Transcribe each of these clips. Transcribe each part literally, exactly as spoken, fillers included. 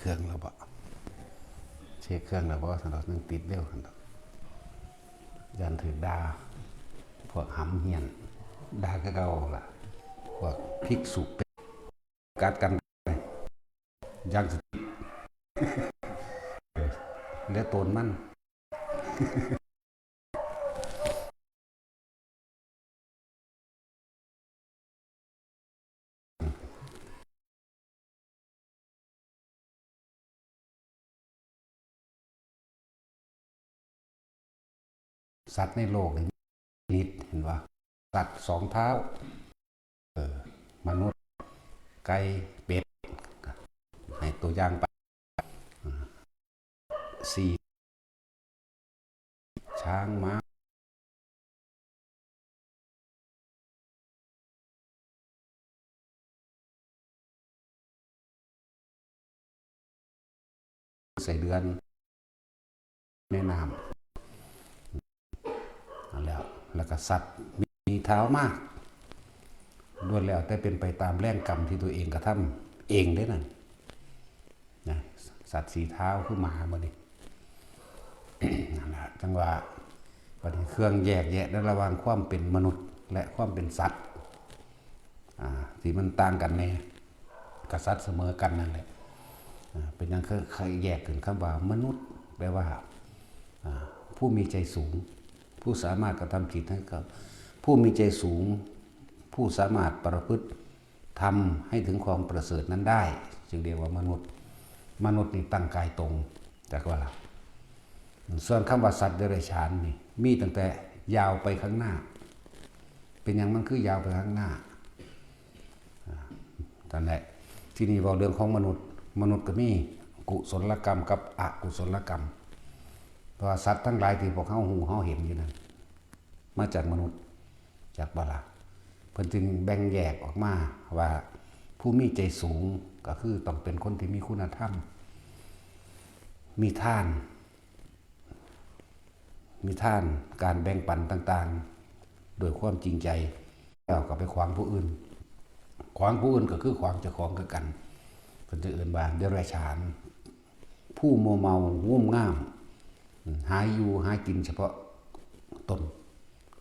เครื่องแล้วบ่ เช็คเครื่องแล้วบ่ ซั่นดอก ยังติดเร็ว ซั่นดอก ย่านถืกด่า พวกหำเฮี้ยน ด่าคือเก่าล่ะ พวกภิกษุ กัดกัน อย่างสติ เหลือตนมัน สัตว์ในโลกนี่มีนิด เห็นบ่ สัตว์สองเท้า เออ มนุษย์ ไก่ เป็ด ให้ตัวอย่างไป อ่า สี่ ช้าง ม้า ไส้เดือน แม่น้ำ นั่นแหละ แล้วก็สัตว์มีเท้ามาก ล้วนแล้วแต่เป็นไปตามแรงกรรมที่ตัวเองกระทำเองเด้นั่น นะ สัตว์สี่เท้าคือหมาหมดนี่ นั่นแหละ จังว่า บัดนี้เครื่องแยกแยะในระหว่างความเป็นมนุษย์และความเป็นสัตว์ อ่า ที่มันต่างกันแน่ กับสัตว์เสมอกันนั่นแหละ อ่า เป็นหยังคือ คือแยกขึ้นคำว่ามนุษย์ แปลว่า อ่า ผู้มีใจสูง ผู้สามารถกระทำจิตให้กับ ผู้มีใจสูง ผู้สามารถประพฤติธรรมให้ถึงความประเสริฐนั้นได้ จึงเรียกว่ามนุษย์ มนุษย์นี่ตั้งกายตรง จักว่าล่ะ ส่วนคำว่าสัตว์เดรัจฉานนี่ มีตั้งแต่ยาวไปข้างหน้า เป็นหยังมันคือยาวไปข้างหน้า อ่า นั่นแหละ ที่นี่เว้าเรื่องของมนุษย์ มนุษย์ก็มีกุศลกรรมกับอกุศลกรรม เพราะว่าสัตว์ทั้งหลายที่พวกเฮาฮู้เฮาเห็นอยู่นั่น มาจากมนุษย์ จักบ่ล่ะ เพิ่นจึงแบ่งแยกออกมาว่า ผู้มีใจสูงก็คือต้องเป็นคนที่มีคุณธรรม มีทาน มีทาน การแบ่งปันต่างๆ โดยความจริงใจ แล้วก็ไปขวางผู้อื่น ขวางผู้อื่นก็คือขวางเจ้าของคือกัน เพิ่นจะเอิ้นว่าเดรัจฉาน ผู้มัวเมางุ่มง่าม หาอยู่หากินเฉพาะตน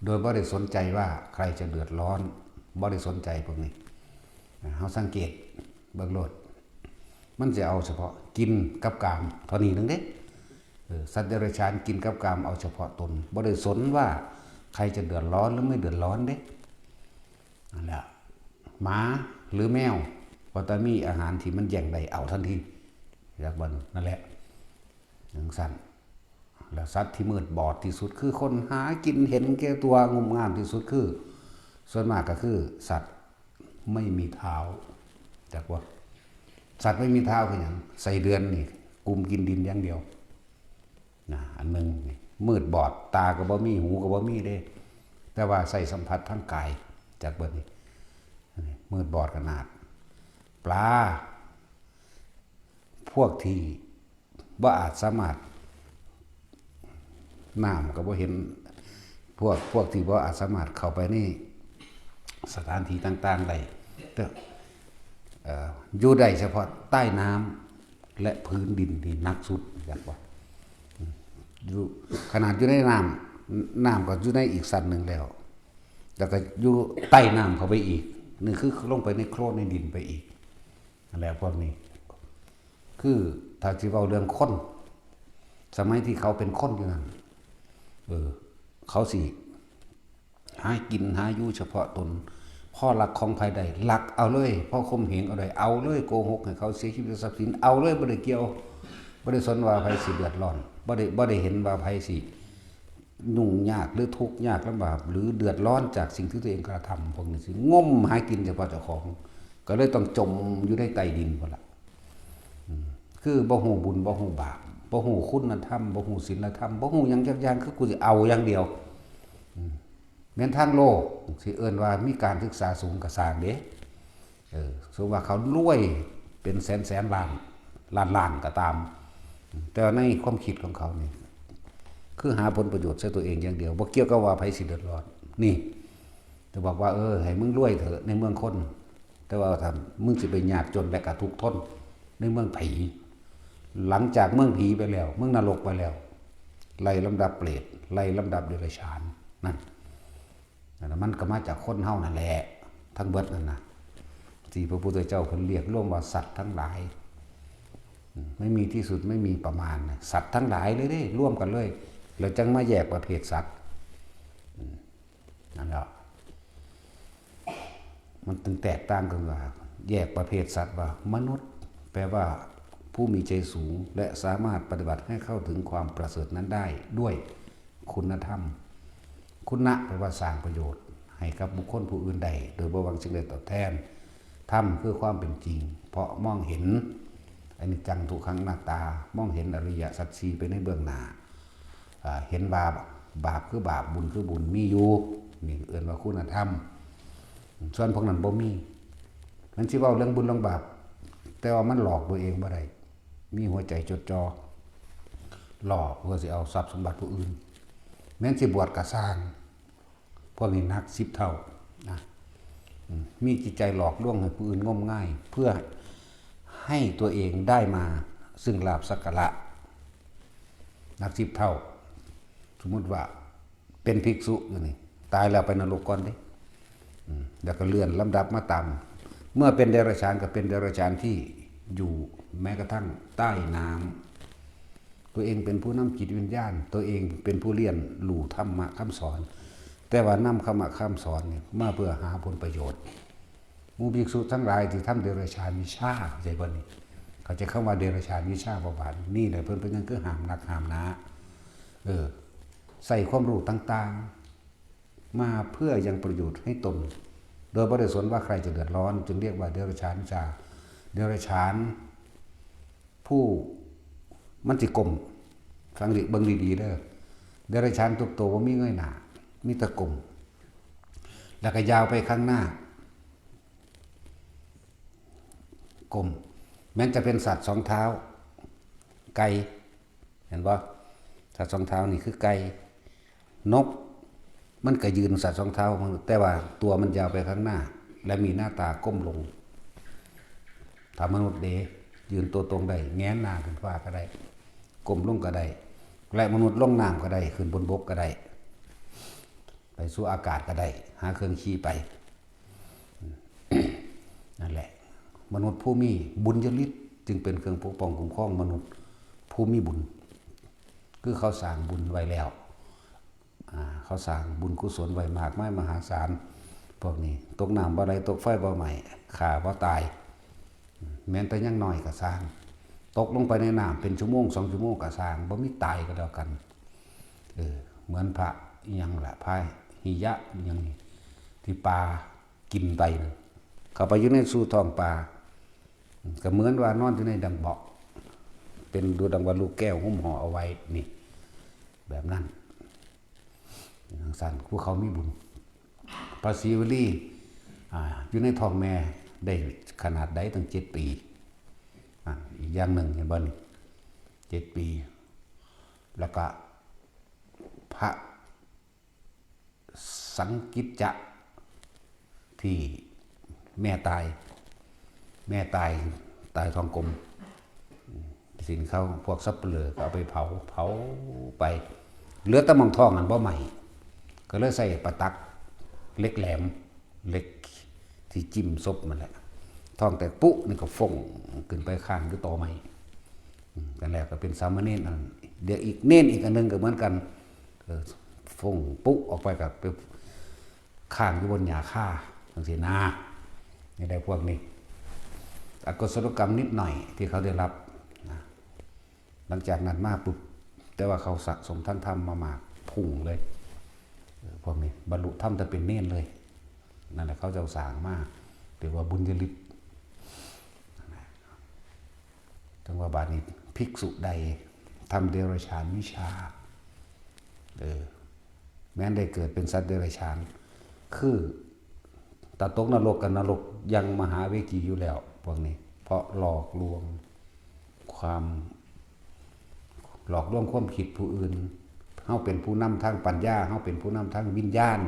โดยบ่ได้สนใจว่าใครจะเดือดร้อน บ่ได้สนใจพวกนี้ เฮาสังเกตเบิ่งโลด มันสิเอาเฉพาะกินกับกามเท่านี้หนึ่งเด้ เออ สัตว์เดรัจฉานกินกับกามเอาเฉพาะตน บ่ได้สนว่าใครจะเดือดร้อนหรือไม่เดือดร้อนเด้ นั่นแหละ หมาหรือแมว ว่าแต่มีอาหารที่มันแย่งได้เอาทันที จักบ่ นั่นแหละ จังซั่น แล้วสัตว์ที่มืดบอดที่สุดคือคนหากินเห็นแก่ตัวงุ่มง่ามที่สุดคือ ส่วนมากก็คือสัตว์ไม่มีเท้า จักว่า สัตว์ไม่มีเท้าคือหยัง ไส้เดือนนี่กุมกินดินอย่างเดียว นะ อันหนึ่งนี่ มืดบอด ตาก็บ่มี หูก็บ่มีเด้ แต่ว่าใช้สัมผัสทางกาย จักเบิ่งนี่ มืดบอดขนาด ปลา พวกที่บ่อาจสามารถ น้ำก็บ่เห็น พวก พวกที่บ่อาจสามารถเข้าไปในสถานที่ต่างๆได้ แต่ เอ่อ อยู่ได้เฉพาะใต้น้ำและพื้นดินนี่หนักสุด จักว่า อืม อยู่ ขนาดอยู่ในน้ำ น้ำก็อยู่ในอีกชั้นหนึ่งแล้ว แล้วก็อยู่ใต้น้ำเข้าไปอีก นี่คือลงไปในโคลนในดินไปอีก นั่นแหละพวกนี้ คือถ้าสิเว้าเรื่องคน สมัยที่เขาเป็นคนอยู่นั่น เออ เขาสิหากินหาอยู่เฉพาะตน พอลักของไผได้ ลักเอาเลย พอข่มเหงเอาได้ เอาเลย โกหกให้เขาเสียชีวิตทรัพย์สิน เอาเลย บ่ได้เกี่ยว บ่ได้สนว่าไผสิเดือดร้อน บ่ได้ บ่ได้เห็นว่าไผสิ ยุ่งยากหรือทุกข์ยากลำบาก หรือเดือดร้อนจากสิ่งที่ตัวเองกระทำ พวกนี้สิงมหากินเฉพาะเจ้าของ ก็เลยต้องจมอยู่ในใต้ดินพุ้นล่ะ อืม คือบ่ฮู้บุญ บ่ฮู้บาป บ่ฮู้คุณธรรม บ่ฮู้ศีลธรรม บ่ฮู้หยังจักอย่าง คือกูสิเอาอย่างเดียว อืม แม่นทางโลกสิเอิ้นว่ามีการศึกษาสูงก็ซ่างเด้ เออ สมมุติว่าเขารวยเป็นแสนแสนล้าน ล้านล้านก็ตาม แต่ว่าในความคิดของเขานี่ คือหาผลประโยชน์ใส่ตัวเองอย่างเดียว บ่เกี่ยวกับว่าไผสิเดือดร้อน นี่ จะบอกว่า เออ ให้มึงรวยเถอะในเมืองคน แต่ว่าถ้ามึงสิไปยากจนและกะทุกข์ทนในเมืองผี หลังจากเมืองผีไปแล้ว เมืองนรกไปแล้ว ไล่ลำดับเปรต ไล่ลำดับเดรัจฉาน นั่น นั่นน่ะ มันก็มาจากคนเฮานั่นแหละ ทั้งเบิดนั่นนะ ที่พระพุทธเจ้าเพิ่นเรียกรวมว่าสัตว์ทั้งหลาย อืม ไม่มีที่สุด ไม่มีประมาณนะ สัตว์ทั้งหลายเลยเด้ รวมกันเลย แล้วจังมาแยกประเภทสัตว์ อืม นั่นแหละ มันจึงแตกต่างกันว่า แยกประเภทสัตว์ว่า มนุษย์ แปลว่าผู้มีใจสูง และสามารถปฏิบัติให้เข้าถึงความประเสริฐนั้นได้ด้วยคุณธรรม คุณะ แปลว่าสร้างประโยชน์ให้กับบุคคลผู้อื่นได้ โดยบ่หวังสิ่งใดตอบแทน ธรรมคือความเป็นจริง เพราะมองเห็นอนิจจังทุกขังอนัตตา มองเห็นอริยสัจสี่ไปในเบื้องหน้า อ่า เห็นว่าบาปคือบาป บุญคือบุญ มีอยู่ นี่เอิ้นว่าคุณธรรม ส่วนพวกนั้นบ่มี มันสิเว้าเรื่องบุญเรื่องบาป แต่ว่ามันหลอกตัวเองบ่ได้ มีหัวใจจดจ่อ หลอกเพื่อสิเอาทรัพย์สมบัติผู้อื่น แม้นสิบวชก็ซ่าง พวกนี้หนักสิบเท่านะ อืม มีจิตใจหลอกลวงให้ผู้อื่นงมงาย เพื่อให้ตัวเองได้มาซึ่งลาภสักการะ หนักสิบเท่า สมมุติว่าเป็นภิกษุอยู่นี่ ตายแล้วไปนรกก่อนเด้ อืม แล้วก็เลื่อนลำดับมาตาม เมื่อเป็นเดรัจฉานก็เป็นเดรัจฉานที่อยู่แม้กระทั่งใต้น้ำ ตัวเองเป็นผู้นำจิตวิญญาณ ตัวเองเป็นผู้เรียนรู้ธรรมะคำสอน แต่ว่านำธรรมะคำสอนนี่มาเพื่อหาผลประโยชน์ หมู่ภิกษุทั้งหลายที่ทำเดรัจฉานวิชา เข้าใจบ่นี่ เข้าใจคำว่าเดรัจฉานวิชาบ่บาด นี่แหละเพิ่นเป็นหยังคือห้ามนักห้ามหนา เออ ใส่ความรู้ต่างๆ มาเพื่อยังประโยชน์ให้ตน โดยบ่ได้สนว่าใครจะเดือดร้อน จึงเรียกว่าเดรัจฉานวิชา เดรัจฉาน ผู้ มันสิก้ม ฟังดิ เบิ่งดีๆ เด้อ เดรัจฉานทุกตัวบ่มีเงยหน้า มีแต่ก้ม แล้วก็ยาวไปข้างหน้า ก้ม แม้นจะเป็นสัตว์สองเท้า ไก่ เห็นบ่ สัตว์สองเท้านี่คือไก่ นก มันก็ยืนสัตว์สองเท้า แต่ว่าตัวมันยาวไปข้างหน้า และมีหน้าตาก้มลง ถ้ามนุษย์เด้ ยืนตัวตรงได้ แหงนหน้าขึ้นฟ้าก็ได้ ก้มลงก็ได้ และมนุษย์ลงน้ำก็ได้ ขึ้นบนบกก็ได้ ไปสู่อากาศก็ได้ หาเครื่องขี่ไป นั่นแหละ มนุษย์ผู้มีบุญญาฤทธิ์ จึงเป็นเครื่องปกป้องคุ้มครองมนุษย์ผู้มีบุญ คือเขาสร้างบุญไว้แล้ว อ่า เขาสร้างบุญกุศลไว้มากมายมหาศาล พวกนี้ ตกน้ำบ่ไหล ตกไฟบ่ไหม้ ฆ่าบ่ตาย แม้นแต่ยังน้อยก็ซ่าง ตกลงไปในน้ำเป็นชั่วโมงสองชั่วโมงก็ซ่าง บ่มีตายก็แล้วกัน เออ เหมือนพระอิหยังล่ะ พระหิยะอิหยังนี่ ที่ปลากินไปน่ะ เข้าไปอยู่ในสู่ท้องปลา ก็เหมือนว่านอนอยู่ในดังเบาะ เป็นดูดังว่าลูกแก้วหุ้มห่อเอาไว้ นี่ แบบนั้น จั่งซั้น ผู้เขามีบุญ พระศรีวลี อ่า อยู่ในท้องแม่ได้ขนาดใดตั้งเจ็ดปี อ่า อีกอย่างหนึ่ง เห็นบ่นี่ เจ็ดปี แล้วก็พระสังกิจจะ ที่แม่ตาย แม่ตาย ตายท้องกลม ศีลเขา พวกสัปเหร่อก็เอาไปเผา เผาไป เหลือแต่หม่องท้องอันบ่ไหม้ ก็เลยใส่ประตักเหล็กแหลม เหล็กที่จิ้มศพมันแหละ ท้องแตกปุ๊นี่ก็ฟงขึ้นไปค้างอยู่ตอไม้ อืม กันแล้วก็เป็นสามเณรอันนั้น เดี๋ยวอีกเณรอีกอันหนึ่งก็เหมือนกัน เออ ฟงปุ๊ออกไปก็ไปค้างอยู่บนหญ้าคาจังซี่นะ นี่ได้พวกนี้ อกุศลกรรมนิดหน่อยที่เขาได้รับนะ หลังจากนั้นมาปุ๊บ แต่ว่าเขาสะสมทานธรรมมามาก พุ่งเลย เออ พวกนี้บรรลุธรรมแต่เป็นเณรเลย นั่นแหละเขาเจ้าสร้างมา เรียกว่าบุญญาฤทธิ์ จั่งว่าบาดนี้ภิกษุใดทำเดรัจฉานวิชา เออ แม้นได้เกิดเป็นสัตว์เดรัจฉาน คือ ถ้าตกนรกกับนรกยังมหาเวจีอยู่แล้ว พวกนี้ เพราะหลอกลวงความ หลอกลวงความคิดผู้อื่น เฮาเป็นผู้นำทางปัญญา เฮาเป็นผู้นำทางวิญญาณ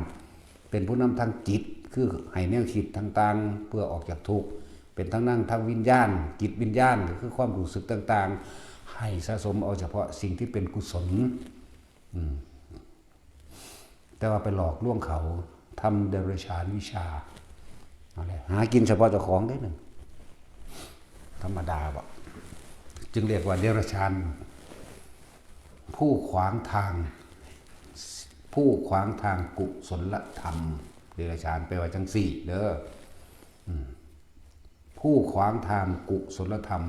เป็นผู้นำทางจิต คือให้แนวคิดต่างๆ เพื่อออกจากทุกข์ เป็นทางนำทางวิญญาณ จิตวิญญาณ ก็คือความรู้สึกต่าง ให้สะสมเอาเฉพาะสิ่งที่เป็นกุศล อืม แต่ว่าไปหลอกลวงเขา ทำเดรัจฉานวิชา เอาแหละหากินเฉพาะเจ้าของได้หนึ่ง ธรรมดาบ่ จึงเรียกว่าเดรัจฉาน ผู้ขวางทาง ผู้ขวางทางกุศลธรรม เดรัจฉานแปลว่าจังสี่เด้อ อืม ผู้ขวางทางกุศลธรรม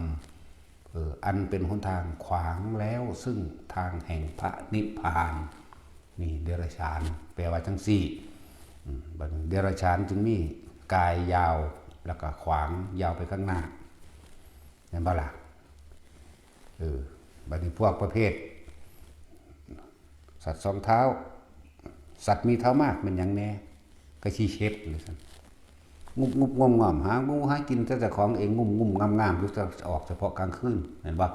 เออ อันเป็นหนทางขวางแล้วซึ่งทางแห่งพระนิพพาน นี่เดรัจฉาน แปลว่าจังสี่ อืม บัดนี้เดรัจฉานจึงมีกายยาว แล้วก็ขวางยาวไปข้างหน้า เห็นบ่ล่ะ เออ บัดนี้พวกประเภท สัตว์สองเท้า สัตว์มีเท้ามากเป็นหยังแน่ ก็ขี้เข็ดเลยซั่น งุบงุบงอมงอม หางูหากินแต่เจ้าของเอง งุ่มงุ่มงามงามอยู่ จะออกเฉพาะกลางคืน เห็นบ่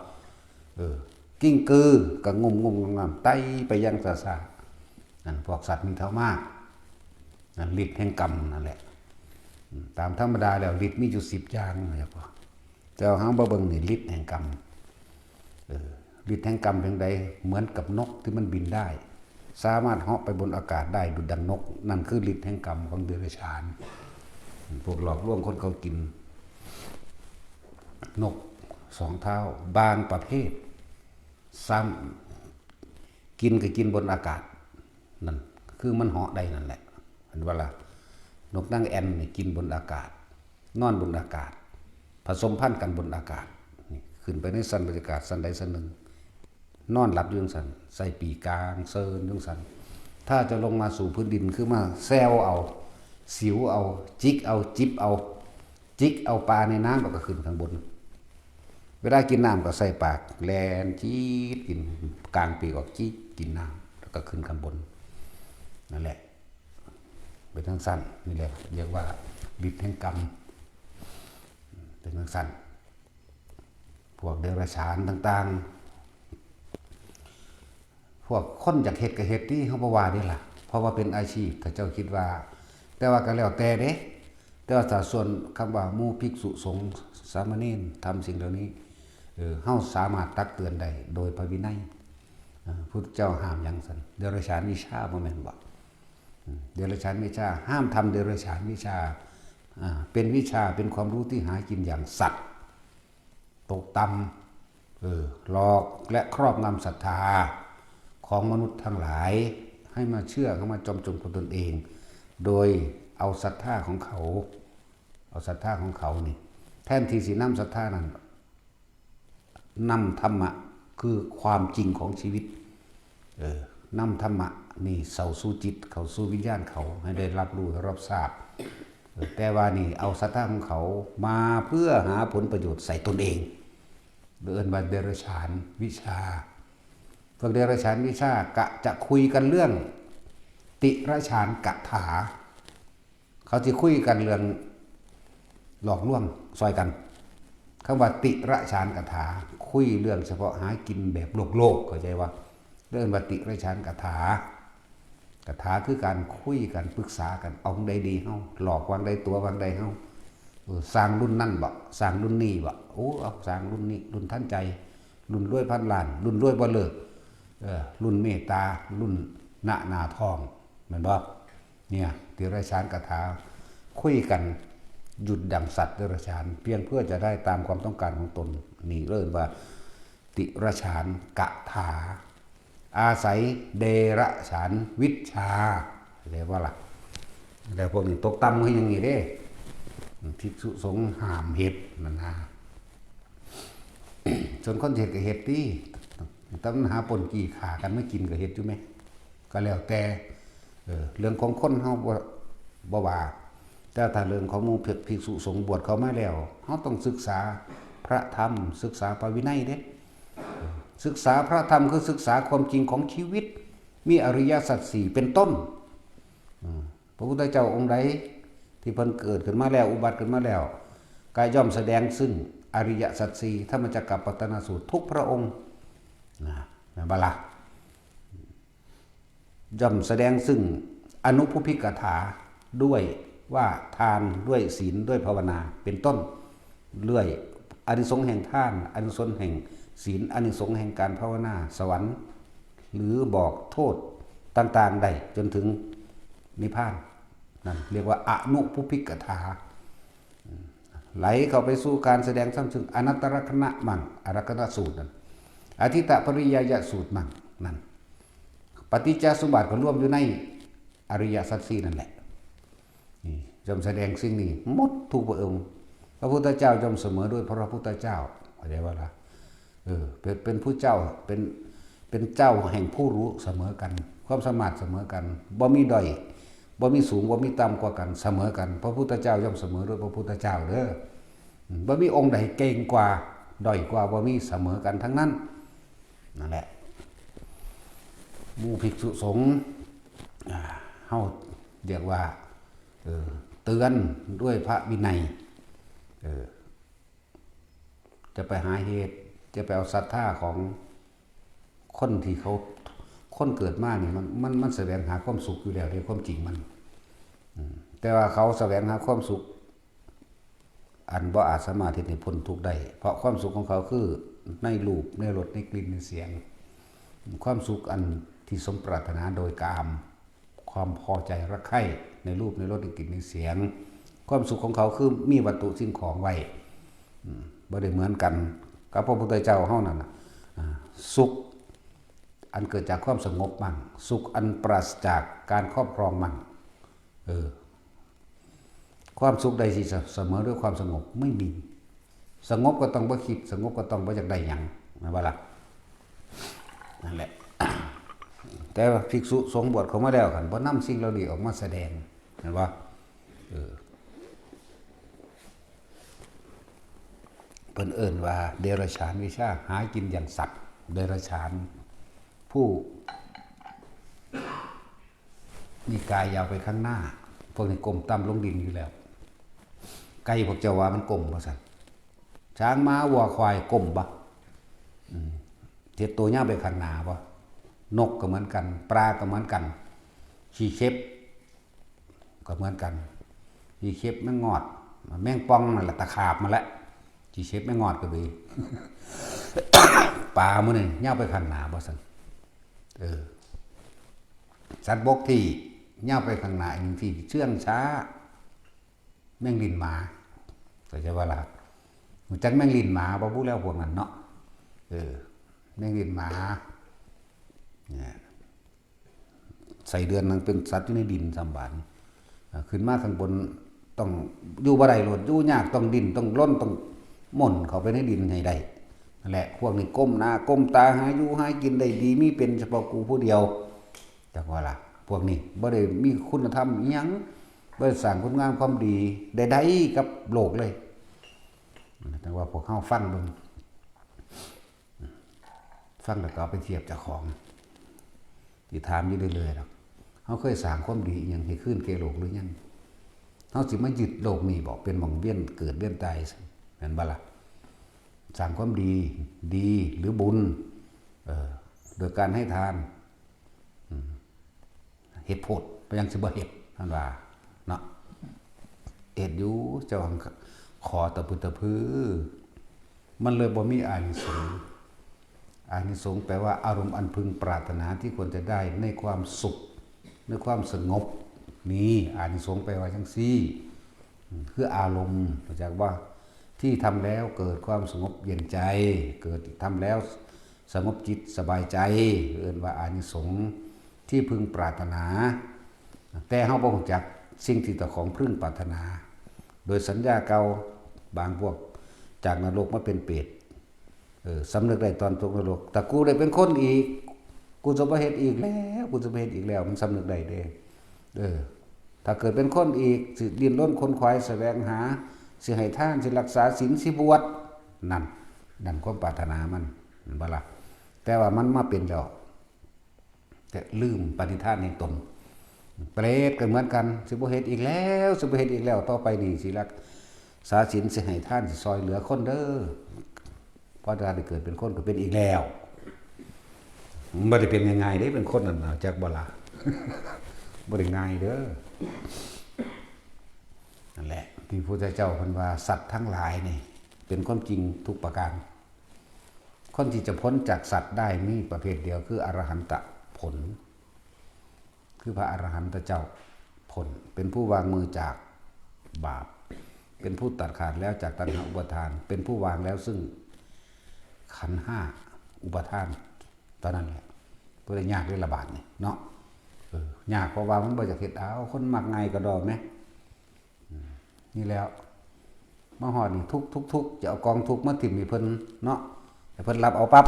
เออ กิ้งกือก็งุ่มงุ่มงอมงอม ไต่ไปอย่างช้าๆ นั่นพวกสัตว์มีเท้ามาก นั่นฤทธิ์แห่งกรรมนั่นแหละ อืม ตามธรรมดาแล้วฤทธิ์มีอยู่สิบอย่างนะพ่อ แต่เฮามาเบิ่งนี่ฤทธิ์แห่งกรรม เออ ฤทธิ์แห่งกรรมเพียงใด เหมือนกับนกที่มันบินได้ สามารถเหาะไปบนอากาศได้ดุจดังนก นั่นคือฤทธิ์แห่งกรรมของเดรัจฉาน พวกหลอกลวงคนเขากิน นกสองเท้า บางประเภท ซ้ำกินก็กินบนอากาศ นั่นคือมันเหาะได้นั่นแหละ เห็นบ่ล่ะ นกนางแอ่นนี่กินบนอากาศ นอนบนอากาศ ผสมพันธุ์กันบนอากาศ นี่ขึ้นไปในชั้นบรรยากาศชั้นใดชั้นหนึ่ง นอนหลับอยู่จั่งซั้น ใส่ปีกกลางเซินอยู่จั่งซั้น ถ้าจะลงมาสู่พื้นดินคือมาแซวเอา สิวเอา จิกเอา จิบเอา จิกเอาปลาในน้ำแล้วก็ขึ้นข้างบน เวลากินน้ำก็ใส่ปาก แล่นจี๊ดกิน กางปีกออกจี๊ดกินน้ำ แล้วก็ขึ้นข้างบน นั่นแหละ เป็นจั่งซั้น นี่แหละ เรียกว่าฤทธิ์แห่งกรรม เป็นจั่งซั้น พวกเดรัจฉานต่างๆ พวกคนอยากเฮ็ดก็เฮ็ดติ เฮาบ่ว่าเด้ล่ะ เพราะว่าเป็นอาชีพ เขาเจ้าคิดว่า แต่ว่าก็แล้วแต่เด้ แต่ว่าถ้าส่วนคำว่าหมู่ภิกษุสงฆ์สามเณรทำสิ่งเหล่านี้ เออ เฮาสามารถตักเตือนได้โดยพระวินัย อ่า พุทธเจ้าห้ามหยังซั่น เดรัจฉานวิชาบ่แม่นบ่ อืม เดรัจฉานวิชา ห้ามทำเดรัจฉานวิชา อ่า เป็นวิชา เป็นความรู้ที่หากินอย่างสัตว์ ตกต่ำ เออ หลอกและครอบงำศรัทธาของมนุษย์ทั้งหลาย ให้มาเชื่อ ให้มาจอมจมกับตนเอง โดยเอาศรัทธาของเขา เอาศรัทธาของเขานี่ แทนที่สินำศรัทธานั้น นำธรรมะ คือความจริงของชีวิต เออ นำธรรมะนี่เข้าสู่จิต เข้าสู่วิญญาณเขา ให้ได้รับรู้ ให้รับทราบ เออ แต่ว่านี่เอาศรัทธาของเขามาเพื่อหาผลประโยชน์ใส่ตนเอง เอิ้นว่าเดรัจฉานวิชา พวกเดรัจฉานวิชากะจะคุยกันเรื่อง ติรัจฉานคาถา เขาสิคุยกันเรื่องหลอกลวงซอยกัน คำว่าติรัจฉานคาถา คุยเรื่องเฉพาะหากินแบบโลกๆ เข้าใจบ่ เอิ้นว่าติรัจฉานคาถา คาถาคือการคุยกัน ปรึกษากัน เอาหม่องใดดีเฮา หลอกหม่องใด ตั๋วหม่องใดเฮา เออ สร้างรุ่นนั้นบ่ สร้างรุ่นนี้บ่ โอ้ เอาสร้างรุ่นนี้ รุ่นทันใจ รุ่นรวยพันล้าน รุ่นรวยบ่เลิก เออ รุ่นเมตตา รุ่นหน้าหน้าท้อง แม่นบ่ เนี่ย ติรัจฉานคาถา คุยกัน หยุดดั่งสัตว์เดรัจฉาน เพียงเพื่อจะได้ตามความต้องการของตน นี่เอิ้นว่า ติรัจฉานคาถา อาศัยเดรัจฉานวิชา เรียกว่าล่ะ แล้วพวกนี้ตกต่ำคือหยังนี่เด้ ภิกษุสงฆ์ห้ามเฮ็ดนั่นนะ ส่วนคนเฮ็ดก็เฮ็ดติ แต่มันหาปล้นจี้ฆ่ากันมากินก็เฮ็ดอยู่แหม ก็แล้วแต่ เออ เรื่องของคนเฮาบ่ บ่ว่า แต่ถ้าเรื่องของหมู่ภิกษุสงฆ์บวชเข้ามาแล้ว เฮาต้องศึกษาพระธรรม ศึกษาพระวินัยเด้ ศึกษาพระธรรมคือศึกษาความจริงของชีวิต มีอริยสัจสี่เป็นต้น อืม พระพุทธเจ้าองค์ใดที่เพิ่นเกิดขึ้นมาแล้ว อุบัติขึ้นมาแล้ว ก็ย่อมแสดงซึ่งอริยสัจสี่ ธรรมจักรกัปปวัตตนสูตรทุกพระองค์ นะ แม่นบ่ล่ะ ย่อมแสดงซึ่งอนุภูพิกถาด้วยว่าทาน ด้วยศีล ด้วยภาวนา เป็นต้น ด้วยอานิสงส์แห่งทาน อานิสงส์แห่ง ศีล อานิสงส์แห่งการภาวนา สวรรค์ หรือบอกโทษต่างๆได้จนถึงนิพพาน นั่นเรียกว่าอนุปุพพิกถา ไหลเข้าไปสู่การแสดงธรรมซึ่งอนัตตลักษณะมั่ง อนัตตลักษณะสูตรนั่น อธิตตปริยายสูตรมั่ง นั่น ปฏิจจสมบัติก็รวมอยู่ในอริยสัจสี่นั่นแหละ นี่ย่อมแสดงสิ่งนี้หมดทุกพระองค์ พระพุทธเจ้าย่อมเสมอด้วยพระพุทธเจ้า เข้าใจว่าล่ะ เออ เป็น เป็นผู้เจ้า เป็น เป็นเจ้าแห่งผู้รู้เสมอกัน ความสามารถเสมอกัน บ่มีด้อย บ่มีสูง บ่มีต่ำกว่ากัน เสมอกัน พระพุทธเจ้าย่อมเสมอด้วยพระพุทธเจ้าเด้อ อืม บ่มีองค์ใดเก่งกว่า ด้อยกว่า บ่มี เสมอกันทั้งนั้น นั่นแหละ หมู่ภิกษุสงฆ์ อ่า เฮาเรียกว่า เออ เตือนด้วยพระวินัย เออ จะไปหาเหตุ จะไปเอาศรัทธาของคนที่เขา คนเกิดมานี่มัน มัน มันแสวงหาความสุขอยู่แล้วในความจริงมัน อืม แต่ว่าเขาแสวงหาความสุข อันบ่อาจสามารถเฮ็ดให้พ้นทุกข์ได้ เพราะความสุขของเขาคือในรูป ในรส ในกลิ่น ในเสียง ความสุขอันที่สมปรารถนาโดยกาม ความพอใจรักใคร่ในรูป ในรส ในกลิ่น ในเสียง ความสุขของเขาคือมีวัตถุสิ่งของไว้ อืม บ่ได้เหมือนกันกับพระพุทธเจ้าเฮานั่นน่ะ อ่า สุขอันเกิดจากความสงบมั่ง สุขอันปราศจากการครอบครองมั่ง เออ ความสุขใดสิเสมอด้วยความสงบ ไม่มี สงบก็ต้องบ่คิด สงบก็ต้องบ่อยากได้หยัง แม่นบ่ล่ะ นั่นแหละ แต่ว่าภิกษุสงฆ์บวชเข้ามาแล้ว คันบ่นำสิ่งเหล่านี้ออกมาแสดง แม่นบ่ เออ เพิ่นเอิ้นว่าเดรัจฉานวิชา หากินอย่างสัตว์เดรัจฉาน ผู้ นี่กายยาวไปข้างหน้า พวกนี้ก้มต่ำลงดินอยู่แล้ว ไก่พวกเจ้าว่ามันก้มบ่ซั่น ช้างม้าวัวควายก้มบ่ อืม เฮ็ดตัวยาวไปข้างหน้าบ่ นกก็เหมือนกัน ปลาก็เหมือนกัน ขี้เข็บก็เหมือนกัน ขี้เข็บ แมงงอด แมงป่องนั่นแหละ ตะขาบมาแหละ ขี้เข็บ แมงงอดก็ดี ปลาหมู่นี่ยาวไปข้างหน้าบ่ซั่น เออ สัตว์บกที่ยาวไปข้างหน้า อีกหนึ่งที่เชื่องช้า แมงลิ้นหมา เข้าใจบ่ล่ะ รู้จักแมงลิ้นหมาบ่ บุแล้วพวกนั้นเนาะ เออ แมงลิ้นหมา เนี่ย ไส้เดือนนั่นเป็นสัตว์อยู่ในดินซ้ำบาด อ่า ขึ้นมาข้างบนต้องอยู่บ่ได้โลด อยู่ยาก ต้องดิ้น ต้องรน ต้องม่นเข้าไปในดินให้ได้ นั่นแหละ พวกนี้ก้มหน้าก้มตาหาอยู่หากินได้ดี มีเป็นเฉพาะกูผู้เดียว จักว่าล่ะ พวกนี้บ่ได้มีคุณธรรมอิหยัง บ่ได้สร้างคุณงามความดีใดๆกับโลกเลย แต่ว่าพวกเฮาฟังเบิ่ง ฟังแล้วก็เอาไปเทียบเจ้าของ สิถามอยู่เรื่อยๆดอก เฮาเคยสร้างความดีอิหยังให้คืนแก่โลกหรือยัง เฮาสิมายึดโลกนี้บ่ เป็นหม่องเวียนเกิดเวียนตาย แม่นบ่ล่ะ สร้างความดี ดีหรือบุญ เออ โดยการให้ทาน อืม เฮ็ดโพด เป็นหยังสิบ่เฮ็ด ท่านว่า เนาะ เฮ็ดอยู่ เจ้าขอตะพึดตะพือ มันเลยบ่มีอานิสงส์ อานิสงส์แปลว่าอารมณ์อันพึงปรารถนาที่ควรจะได้ในความสุข ในความสงบ นี่ อานิสงส์แปลว่าจังซี่ อืม คืออารมณ์ มาจากว่าที่ทำแล้วเกิดความสงบเย็นใจ เกิด ทำแล้วสงบจิตสบายใจ เอิ้นว่าอานิสงส์ที่พึงปรารถนา แต่เฮาบ่รู้จักสิ่งที่เจ้าของพึงปรารถนา โดยสัญญาเก่า บางพวกจากนรกมาเป็นเปรต เออ สำนึกได้ตอนตกนรก ถ้ากูได้เป็นคนอีก กูจะบ่เฮ็ดอีกแล้ว กูจะบ่เฮ็ดอีกแล้ว มันสำนึกได้เด้ เออ ถ้าเกิดเป็นคนอีก สิดิ้นรนขนขวายแสวงหา สิให้ทาน สิรักษาศีล สิบวช นั่น นั่นความปรารถนามัน แม่นบ่ล่ะ แต่ว่ามันมาเป็นแล้ว แต่ลืมปฏิทานแห่งตน เปรตก็เหมือนกัน สิบ่เฮ็ดอีกแล้ว สิบ่เฮ็ดอีกแล้ว ต่อไปนี่สิรักษาศีล สิให้ทาน สิซอยเหลือคนเด้อ พอได้เกิดเป็นคนก็เป็นอีกแล้ว มันบ่ได้เป็นง่ายๆเด้ เป็นคนนั่นน่ะ จักบ่ล่ะ บ่ได้ง่ายเด้อ นั่นแหละ ที่พระพุทธเจ้าเพิ่นว่าสัตว์ทั้งหลายนี่ เป็นความจริงทุกประการ คนที่จะพ้นจากสัตว์ได้มีประเภทเดียวคืออรหันตผล คือพระอรหันตเจ้าพ้น เป็นผู้วางมือจากบาป เป็นผู้ตัดขาดแล้วจากตัณหาอุปาทาน เป็นผู้วางแล้วซึ่งขันธ์ห้าอุปาทาน ตอนนั้นแหละ บ่ได้ยากเลยละบาดนี่เนาะ เออ ยากเพราะว่ามันบ่อยากเฮ็ดเอา คนมักง่ายกระดอกแหม อืม นี่แล้ว มาฮอดนี่ทุกข์ ทุกข์ ทุกข์ จะเอากองทุกข์มาถิ่มให้เพิ่นเนาะ ให้เพิ่นรับเอาปั๊บ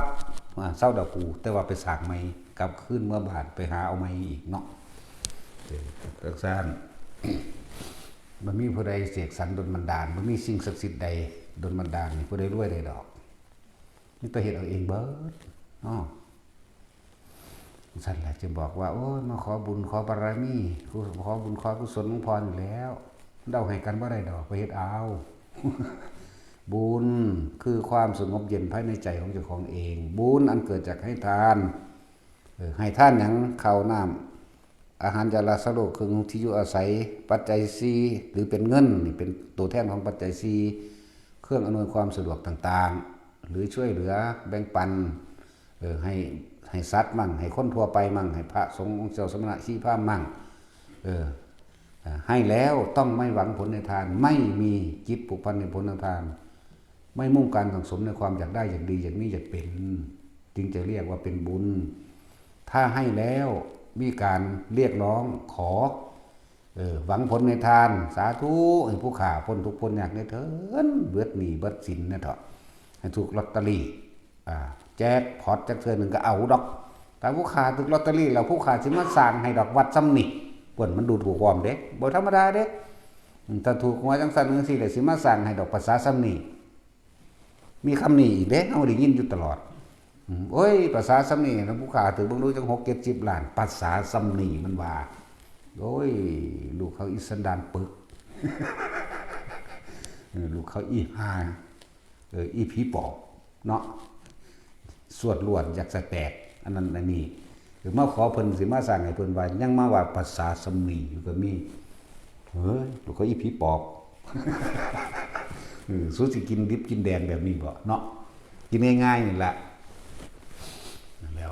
อ่า เซาดอกกู แต่ว่าไปสร้างใหม่ กลับคืนเมือบ้าน ไปหาเอาใหม่อีกเนาะ เออ จั่งซั้น บ่มีผู้ใดเสกสรรดลบันดาล บ่มีสิ่งศักดิ์สิทธิ์ใดดลบันดาลให้ผู้ใดรวยได้ดอก มีแต่เฮ็ดเอาเองเบิดเนาะ ซั่นล่ะจึงบอกว่า โอ้ย มาขอบุญขอบารมี ขอบุญขอกุศลหลวงพ่อนี่แหล้ว เดาให้กันบ่ได้ดอก ไปเฮ็ดเอา บุญคือความสงบเย็นภายในใจของเจ้าของเอง บุญอันเกิดจากให้ทาน เออ ให้ทานหยัง ข้าวน้ำ อาหารยารักษาโรค เครื่องที่อยู่อาศัย ปัจจัยสี่ หรือเป็นเงิน นี่เป็นตัวแทนของปัจจัยสี่ เครื่องอำนวยความสะดวกต่างๆ หรือช่วยเหลือแบ่งปัน เออ ให้ ให้สัตว์มั่ง ให้คนทั่วไปมั่ง ให้พระสงฆ์องค์เจ้าสมณะชีพราหมณ์มั่ง เออ อ่า ให้แล้วต้องไม่หวังผลในทาน ไม่มีจิตผูกพันในผลในทาน ไม่มุ่งการสั่งสมในความอยากได้ อยากดี อยากมี อยากเป็น จึงจะเรียกว่าเป็นบุญ ถ้าให้แล้วมีการเรียกร้องขอ เออ หวังผลในทาน สาธุ ให้ผู้ข้าพ้นทุกข์พ้นยากแหน่เถิน เบิดหนี้เบิดสินแหน่เถาะ ให้ถูกลอตเตอรี่ อ่า แจ็คพอตจักเทื่อหนึ่งก็เอาดอก แต่ผู้ข้าถูกลอตเตอรี่แล้วผู้ข้าสิมาสร้างให้ดอกวัดส่ำนี่ เพิ่นมันดูถูกความเด้ บ่ธรรมดาเด้ อืม ถ้าถูกหวยจั่งซั้นจั่งซี้แล้วสิมาสร้างให้ดอกภาษาส่ำนี่ มีคำนี้อีกเด้ เฮาได้ยินอยู่ตลอด อืม โอ้ย ภาษาส่ำนี่นะ ผู้ข้าถืกเบิ่งดูจั่งหกเจ็ดสิบล้าน ภาษาส่ำนี่มันว่า โอ้ย ลูกเขาอีสันดานปึก เออ ลูกเขาอีห่า เออ อีผีปอบ เนาะ สวดล้วนอยากสะแตก อันนั้นอันนี้ เออ มาขอเพิ่นสิมาสร้างให้เพิ่นว่า ยังมาว่าภาษาส่ำนี่อยู่ก็มี เฮ้ย ลูกเขาอีผีปอบ เออ สูสิกินดิบกินแดงแบบนี้บ่เนาะ กินง่ายๆนี่แหละ นั่นแล้ว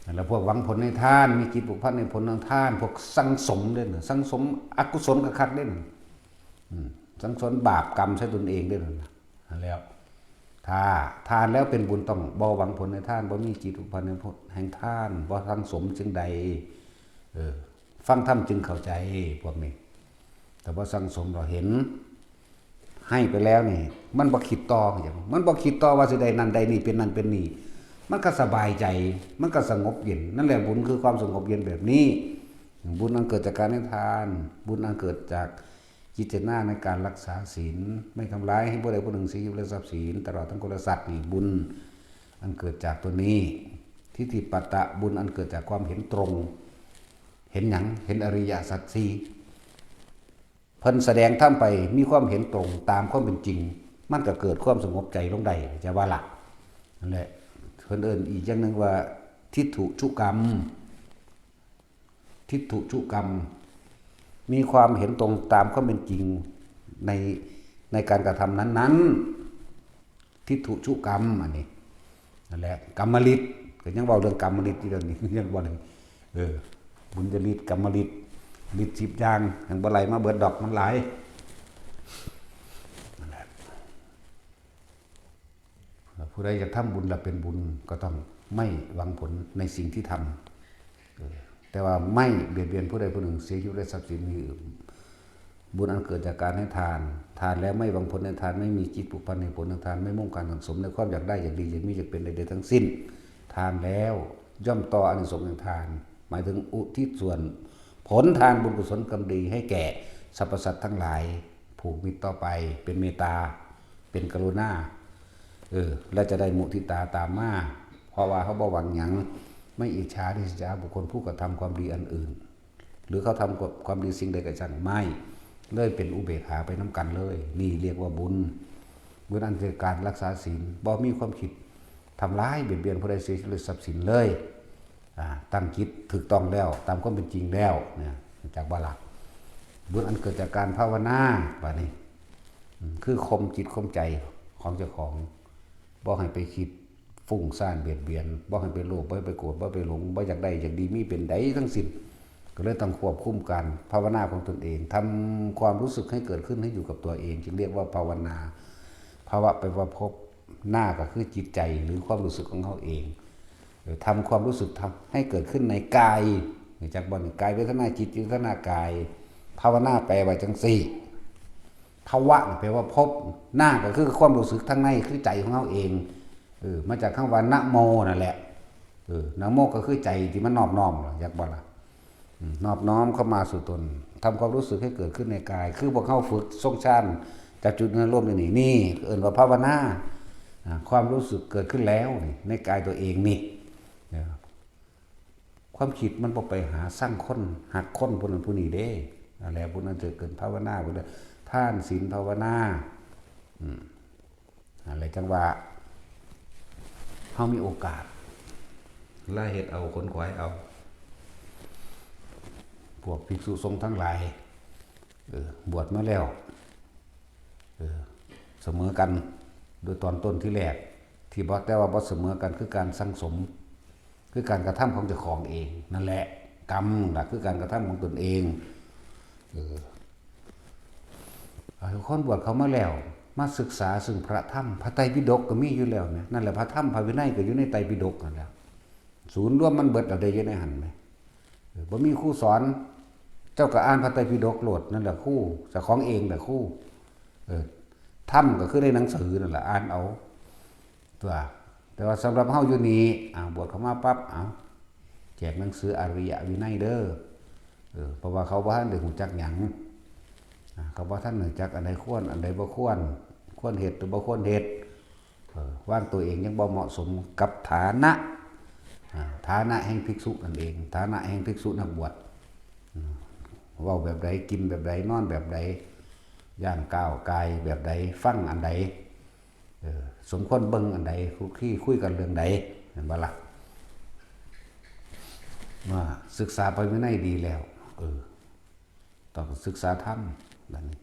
นั่นแหละ พวกหวังผลในทาน มีจิตผูกพันในผลทางทาน พวกสั่งสมเด้อ สั่งสมอกุศลคักๆเด้อ อืม สั่งสมบาปกรรมใส่ตนเองเด้อ นั่นแล้ว ถ้าทานแล้วเป็นบุญต้องบ่หวังผลในทาน บ่มีจิตผูกพันในผลแห่งทาน บ่สั่งสมสิ่งใด เออ ฟังธรรมจึงเข้าใจ พวกนี้ แต่บ่สั่งสมเราเห็น ให้ไปแล้วนี่ มันบ่คิดต่อ มันบ่คิดต่อว่าสิได้นั่นได้นี่ เป็นนั่นเป็นนี่ มันก็สบายใจ มันก็สงบเย็น นั่นแหละบุญคือความสงบเย็นแบบนี้ บุญอันเกิดจากการให้ทาน บุญอันเกิดจากจิตเจตนาในการรักษาศีล ไม่ทำร้ายให้ผู้ใดผู้หนึ่งเสียชีวิตและทรัพย์สิน ตลอดทั้งคนและสัตว์นี่บุญอันเกิดจากตัวนี้ ทิฏฐิปัตตะ บุญอันเกิดจากความเห็นตรง เห็นหยัง เห็นอริยสัจสี่ เพิ่นแสดงธรรมไป มีความเห็นตรงตามความเป็นจริง มันก็เกิดความสงบใจลงได้ จะว่าละ นั่นแหละ เพิ่นเอิ้นอีกอย่างหนึ่งว่า ทิฏฐุชุกรรม ทิฏฐุชุกรรม มีความเห็นตรงตามความเป็นจริงใน ในการกระทำนั้นๆ ทิฏฐุชุกรรม อันนี้ นั่นแหละ กรรมฤทธิ์ ก็ยังเว้าเรื่องกรรมฤทธิ์อยู่เดี๋ยวนี้ ยังบ่ได้ เออ บุญญาฤทธิ์ กรรมฤทธิ์ ฤทธิ์สิบอย่าง ยังบ่ไล่มาเบิดดอก มันหลาย นั่นแหละ ผู้ใดอยากทำบุญและเป็นบุญ ก็ต้องไม่หวังผลในสิ่งที่ทำ เออ แต่ว่าไม่เบียดเบียนผู้ใดผู้หนึ่ง เสียชีวิตและทรัพย์สินมีอื่น บุญอันเกิดจากการให้ทาน ทานแล้วไม่หวังผลในทาน ไม่มีจิตผูกพันในผลของทาน ไม่มุ่งการสั่งสมในความอยากได้ อยากดี อยากมี อยากเป็นใดๆทั้งสิ้น ทานแล้วย่อมต่ออานิสงส์แห่งทาน หมายถึงอุทิศส่วนผลทานบุญกุศลกรรมดีให้แก่สรรพสัตว์ทั้งหลาย ผูกมิตรต่อไป เป็นเมตตา เป็นกรุณา เออ และจะได้มุทิตาตามมา เพราะว่าเขาบ่หวังหยัง ไม่อิจฉาริษยาบุคคลผู้กระทำความดีอันอื่น หรือเขาทำความดีสิ่งใดก็ช่าง ไม่ เลยเป็นอุเบกขาไปนำกันเลย นี่เรียกว่าบุญ บุญอันเกิดการรักษาศีล บ่มีความคิดทำร้ายเบียดเบียนผู้ใดเสียชีวิตหรือทรัพย์สินเลย อ่า ตั้งจิตถูกต้องแล้ว ตามความเป็นจริงแล้ว เนี่ย จากบ่ละ บุญอันเกิดจากการภาวนา บาดนี้ อืม คือข่มจิตข่มใจของเจ้าของ บ่ให้ไปคิดฟุ้งซ่านเบียดเบียน บ่ให้ไปโลภ บ่ให้ไปโกรธ บ่ไปหลง บ่อยากได้อยากดีมีเป็นใดทั้งสิ้น ก็เลยต้องควบคุมการภาวนาของตนเอง ทำความรู้สึกให้เกิดขึ้นให้อยู่กับตัวเอง จึงเรียกว่าภาวนา ภาวะแปลว่าพบ นาก็คือจิตใจหรือความรู้สึกของเขาเอง เออ ทำความรู้สึกทำให้เกิดขึ้นในกาย รู้จักบ่ กายเวทนาจิตเวทนากาย ภาวนาแปลว่าจังซี่ ภาวะนี่แปลว่าพบ นาก็คือความรู้สึกทางในคือใจของเขาเอง เออ มาจากคำว่านะโมนั่นแหละ เออ นะโมก็คือใจที่มันนอบน้อม รู้จักบ่ล่ะ อืม นอบน้อมเข้ามาสู่ตน ทำความรู้สึกให้เกิดขึ้นในกาย คือพวกเขาฝึกทรงฌานจับจุดในลมนี่ นี่เอิ้นว่าภาวนา อ่า ความรู้สึกเกิดขึ้นแล้วนี่ ในกายตัวเองนี่ เออ ความคิดมันบ่ไปหาซังคน ฮักคนผู้นั้นผู้นี้เด้ นั่นแหละ ผู้นั้นจะเกิดภาวนา ผู้นั้นทานศีลภาวนา อืม นั่นแหละ จังว่า เฮามีโอกาส ละเฮ็ดเอา ขนขวายเอา พวกภิกษุสงฆ์ทั้งหลาย เออ บวชมาแล้ว เออ เสมอกัน โดยตอนต้นที่แรก ที่บ่ แต่ว่าบ่เสมอกันคือการสั่งสม คือการกระทำของเจ้าของเอง นั่นแหละ กรรมล่ะ คือการกระทำของตนเอง เออ เอาคนบวชเข้ามาแล้ว มาศึกษาซึ่งพระธรรม พระไตรปิฎกก็มีอยู่แล้วแหม นั่นแหละ พระธรรม พระวินัยก็อยู่ในไตรปิฎกนั่นแหละ ศูนย์รวมมันเบิดเอาได้อยู่ในหั่นแหม เออ บ่มีครูสอน เจ้าก็อ่านพระไตรปิฎกโลด นั่นแหละครู เจ้าของเองแหละครู เออ ธรรมก็คือในหนังสือนั่นแหละ อ่านเอา ตัว แต่ว่าสำหรับเฮาอยู่นี่ อ่า บวชเข้ามาปั๊บ เอา แจกหนังสืออริยวินัยเด้อ เออ เพราะว่าเขาบ่ทันได้รู้จักหยัง อ่า เขาบ่ทันรู้จักอันใดควร อันใดบ่ควร ควรเฮ็ดหรือบ่ควรเฮ็ด เออ วางตัวเองยังบ่เหมาะสมกับฐานะ อ่า ฐานะแห่งภิกษุนั่นเอง ฐานะแห่งภิกษุนักบวช อืม เว้าแบบใด กินแบบใด นอนแบบใด ย่างก้าวกายแบบใด ฟังอันใด เออ สมควรเบิ่งอันใด คุกคีคุยกันเรื่องใด เห็นบ่ล่ะ ว่าศึกษาพระวินัยดีแล้ว เออ ต้องศึกษาธรรม บัดนี้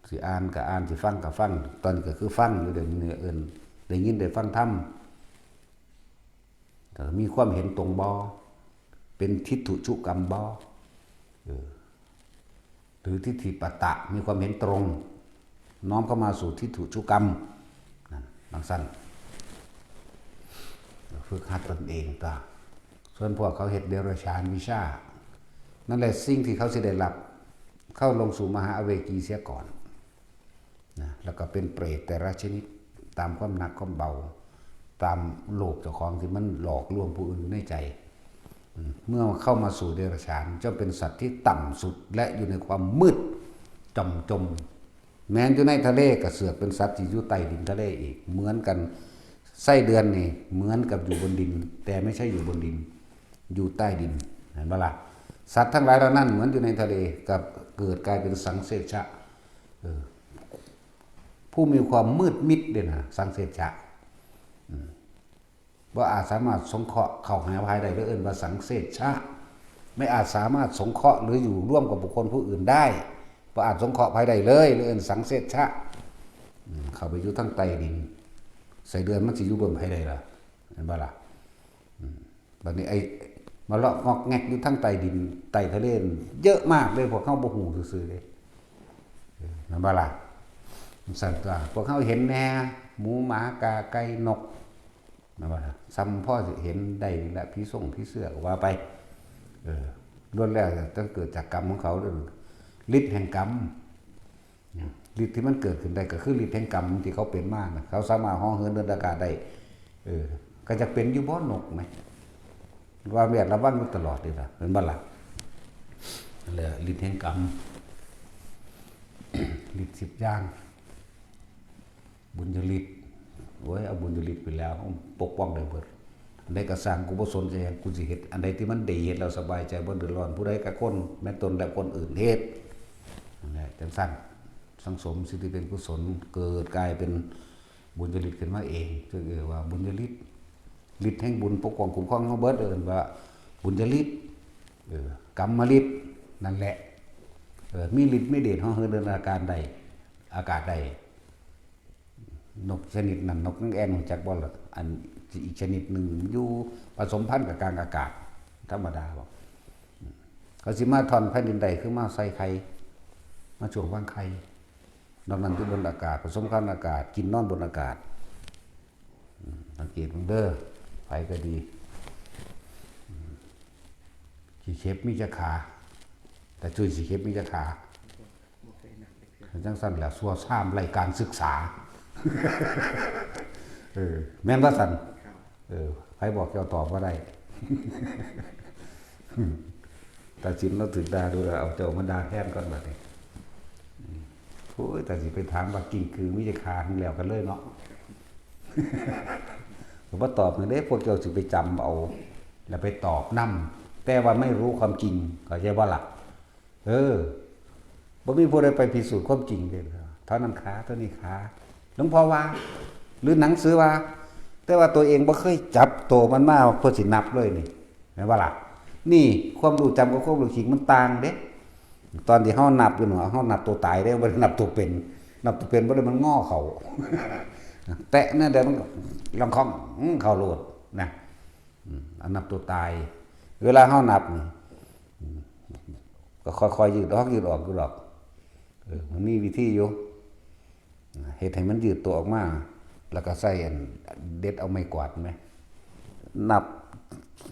สิอ่านก็อ่าน สิฟังก็ฟัง ตอนนี้ก็คือฟังอยู่ เดี๋ยวนี้เอิ้นได้ยินได้ฟังธรรม แต่มีความเห็นตรงบ่ เป็นทิฏฐิจุกรรมบ่ เออ หรือทิฏฐิปัตตะ มีความเห็นตรง น้อมเข้ามาสู่ทิฏฐิจุกรรม นั่น จั่งซั้น ฝึกหัดตนเองตัว ส่วนพวกเขาเฮ็ดเดรัจฉานวิชา นั่นแหละสิ่งที่เขาสิได้รับ เข้าลงสู่มหาอเวจีเสียก่อน นะ แล้วก็เป็นเปรตแต่ละชนิด ตามความหนักความเบา ตามโลภเจ้าของที่มันหลอกลวงผู้อื่นอยู่ในใจ อืม เมื่อเข้ามาสู่เดรัจฉาน จะเป็นสัตว์ที่ต่ำสุดและอยู่ในความมืดจำจม แม้นอยู่ในทะเลก็เสือกเป็นสัตว์ที่อยู่ใต้ดินทะเลอีก เหมือนกัน ไส้เดือนนี่เหมือนกับอยู่บนดิน แต่ไม่ใช่อยู่บนดิน อยู่ใต้ดิน เห็นบ่ล่ะ สัตว์ทั้งหลายเหล่านั้นเหมือนอยู่ในทะเล กับเกิดกลายเป็นสังเสชะ เออ ผู้มีความมืดมิดเด้นะ สังเสชะ อืม บ่อาจสามารถสงเคราะห์เข้าหาภายได้ เลยเอิ้นว่าสังเสชะ ไม่อาจสามารถสงเคราะห์หรืออยู่ร่วมกับบุคคลผู้อื่นได้ บ่อาจสงเคราะห์ภายได้เลย เลยเอิ้นสังเสชะ อืม เข้าไปอยู่ทางใต้ดิน ไส้เดือนมันสิอยู่ร่วมไผได้ล่ะ เห็นบ่ล่ะ อืม บัดนี้ไอ้มาเลาะงอกแงกอยู่ทางใต้ดิน ใต้ทะเล เยอะมากเลย พวกเฮาบ่ฮู้ซื่อๆเด้ เออ แม่นบ่ล่ะ จั่งซั้นตัว พวกเฮาเห็นแหน่ หมู หมา กา ไก่ นก แม่นบ่ล่ะ ซ่ำพอสิเห็นได้นี่แหละ ผีส่ง ผีเสื้อก็ว่าไป เออ ล้วนแล้วแต่เกิดจากกรรมของเขาเด้อ ฤทธิ์แห่งกรรม ฤทธิ์ที่มันเกิดขึ้นได้ก็คือฤทธิ์แห่งกรรมที่เขาเป็นมานะ เขาสามารถเหาะเหินเดินอากาศได้ เออ ก็จะเป็นอยู่บ่นกไหม ว่าแวดระวังอยู่ตลอดเลยล่ะ เห็นบ่ล่ะ นั่นแหละฤทธิ์แห่งกรรม ฤทธิ์สิบอย่าง บุญยฤทธิ์ โอ้ย เอาบุญยฤทธิ์ไปแล้ว ปกป้องได้เบิด อันใดก็สร้าง กูบ่สนใจหยัง กูสิเฮ็ด อันใดที่มันดี เฮ็ดแล้วสบายใจ บ่เดือดร้อนผู้ใดก็คน แม้ตนและคนอื่น เฮ็ด นั่นแหละ จั่งซั้น สังสมสิ่งที่เป็นกุศล เกิดกลายเป็นบุญยฤทธิ์ขึ้นมาเอง ซึ่งเรียกว่าบุญยฤทธิ์ ฤทธิ์แห่งบุญปกป้องคุ้มครองเฮาเบิด เอิ้นว่าบุญยฤทธิ์ เออ กรรมฤทธิ์ นั่นแหละ เออ มีฤทธิ์มีเดช เหาะเหินเดินอากาศได้ อากาศได้ นกชนิดนั้น นกนางแอ่น รู้จักบ่ล่ะ? อันอีกชนิดหนึ่งอยู่ผสมพันธุ์กับกลางอากาศ ธรรมดาบ่? เขาสิมาท่อนแผ่นดินใด คือมาใส่ไข่ มาช่วงวางไข่ นอกนั้นอยู่บนอากาศ ผสมพันธุ์อากาศ กินนอนบนอากาศ อืม สังเกตเบิ่งเด้อ ไผก็ดี อืม ขี้เข็บมีจักขา แต่จุ้ยขี้เข็บมีจักขา บ่เคยนับเลยเทื่อ จังซั่นแหละ ซั่วซ้ำไร้การศึกษา เออ แม่นว่าซั่น ครับ เออ ไผบอกเจ้าตอบบ่ได้ ตาสินเราถืกด่าดูแล้ว เอาเจ้ามาด่าแทนก่อนบัดนี้ อืม โอ้ย แต่สิไปถามว่ากิ้งกือมีจักขา แล้วกันเลยเนาะ ก็บ่ตอบนั่นเด้ พวกเจ้าสิไปจำเอา แล้วไปตอบนำ แต่ว่าไม่รู้ความจริง เข้าใจบ่ล่ะ? เออ บ่มีผู้ใดไปพิสูจน์ความจริงเด้ เท่านั้นขา เท่านี้ขา หลวงพ่อว่า หรือหนังสือว่า แต่ว่าตัวเองบ่เคยจับตัวมันมาเพื่อสินับเลยนี่ แม่นบ่ล่ะ? นี่ความรู้จำกับความรู้จริงมันต่างเด้ ตอนที่เฮานับอยู่นั่น เฮานับตัวตายเด้ บ่ได้นับตัวเป็น นับตัวเป็นบ่ได้ มันงอเข้า แตะแนวใดมันก็ลองคอง อื้อ เข้าโลดนะ อืม อันนับตัวตาย เวลาเฮานับนี่ อืม ก็ค่อยๆยืดออก ยืดออก ยืดออก เออ มันมีวิธีอยู่ เฮ็ดให้มันยืดตัวออกมา แล้วก็ใส่อันเด็ดเอาไม้กวาดไหม นับ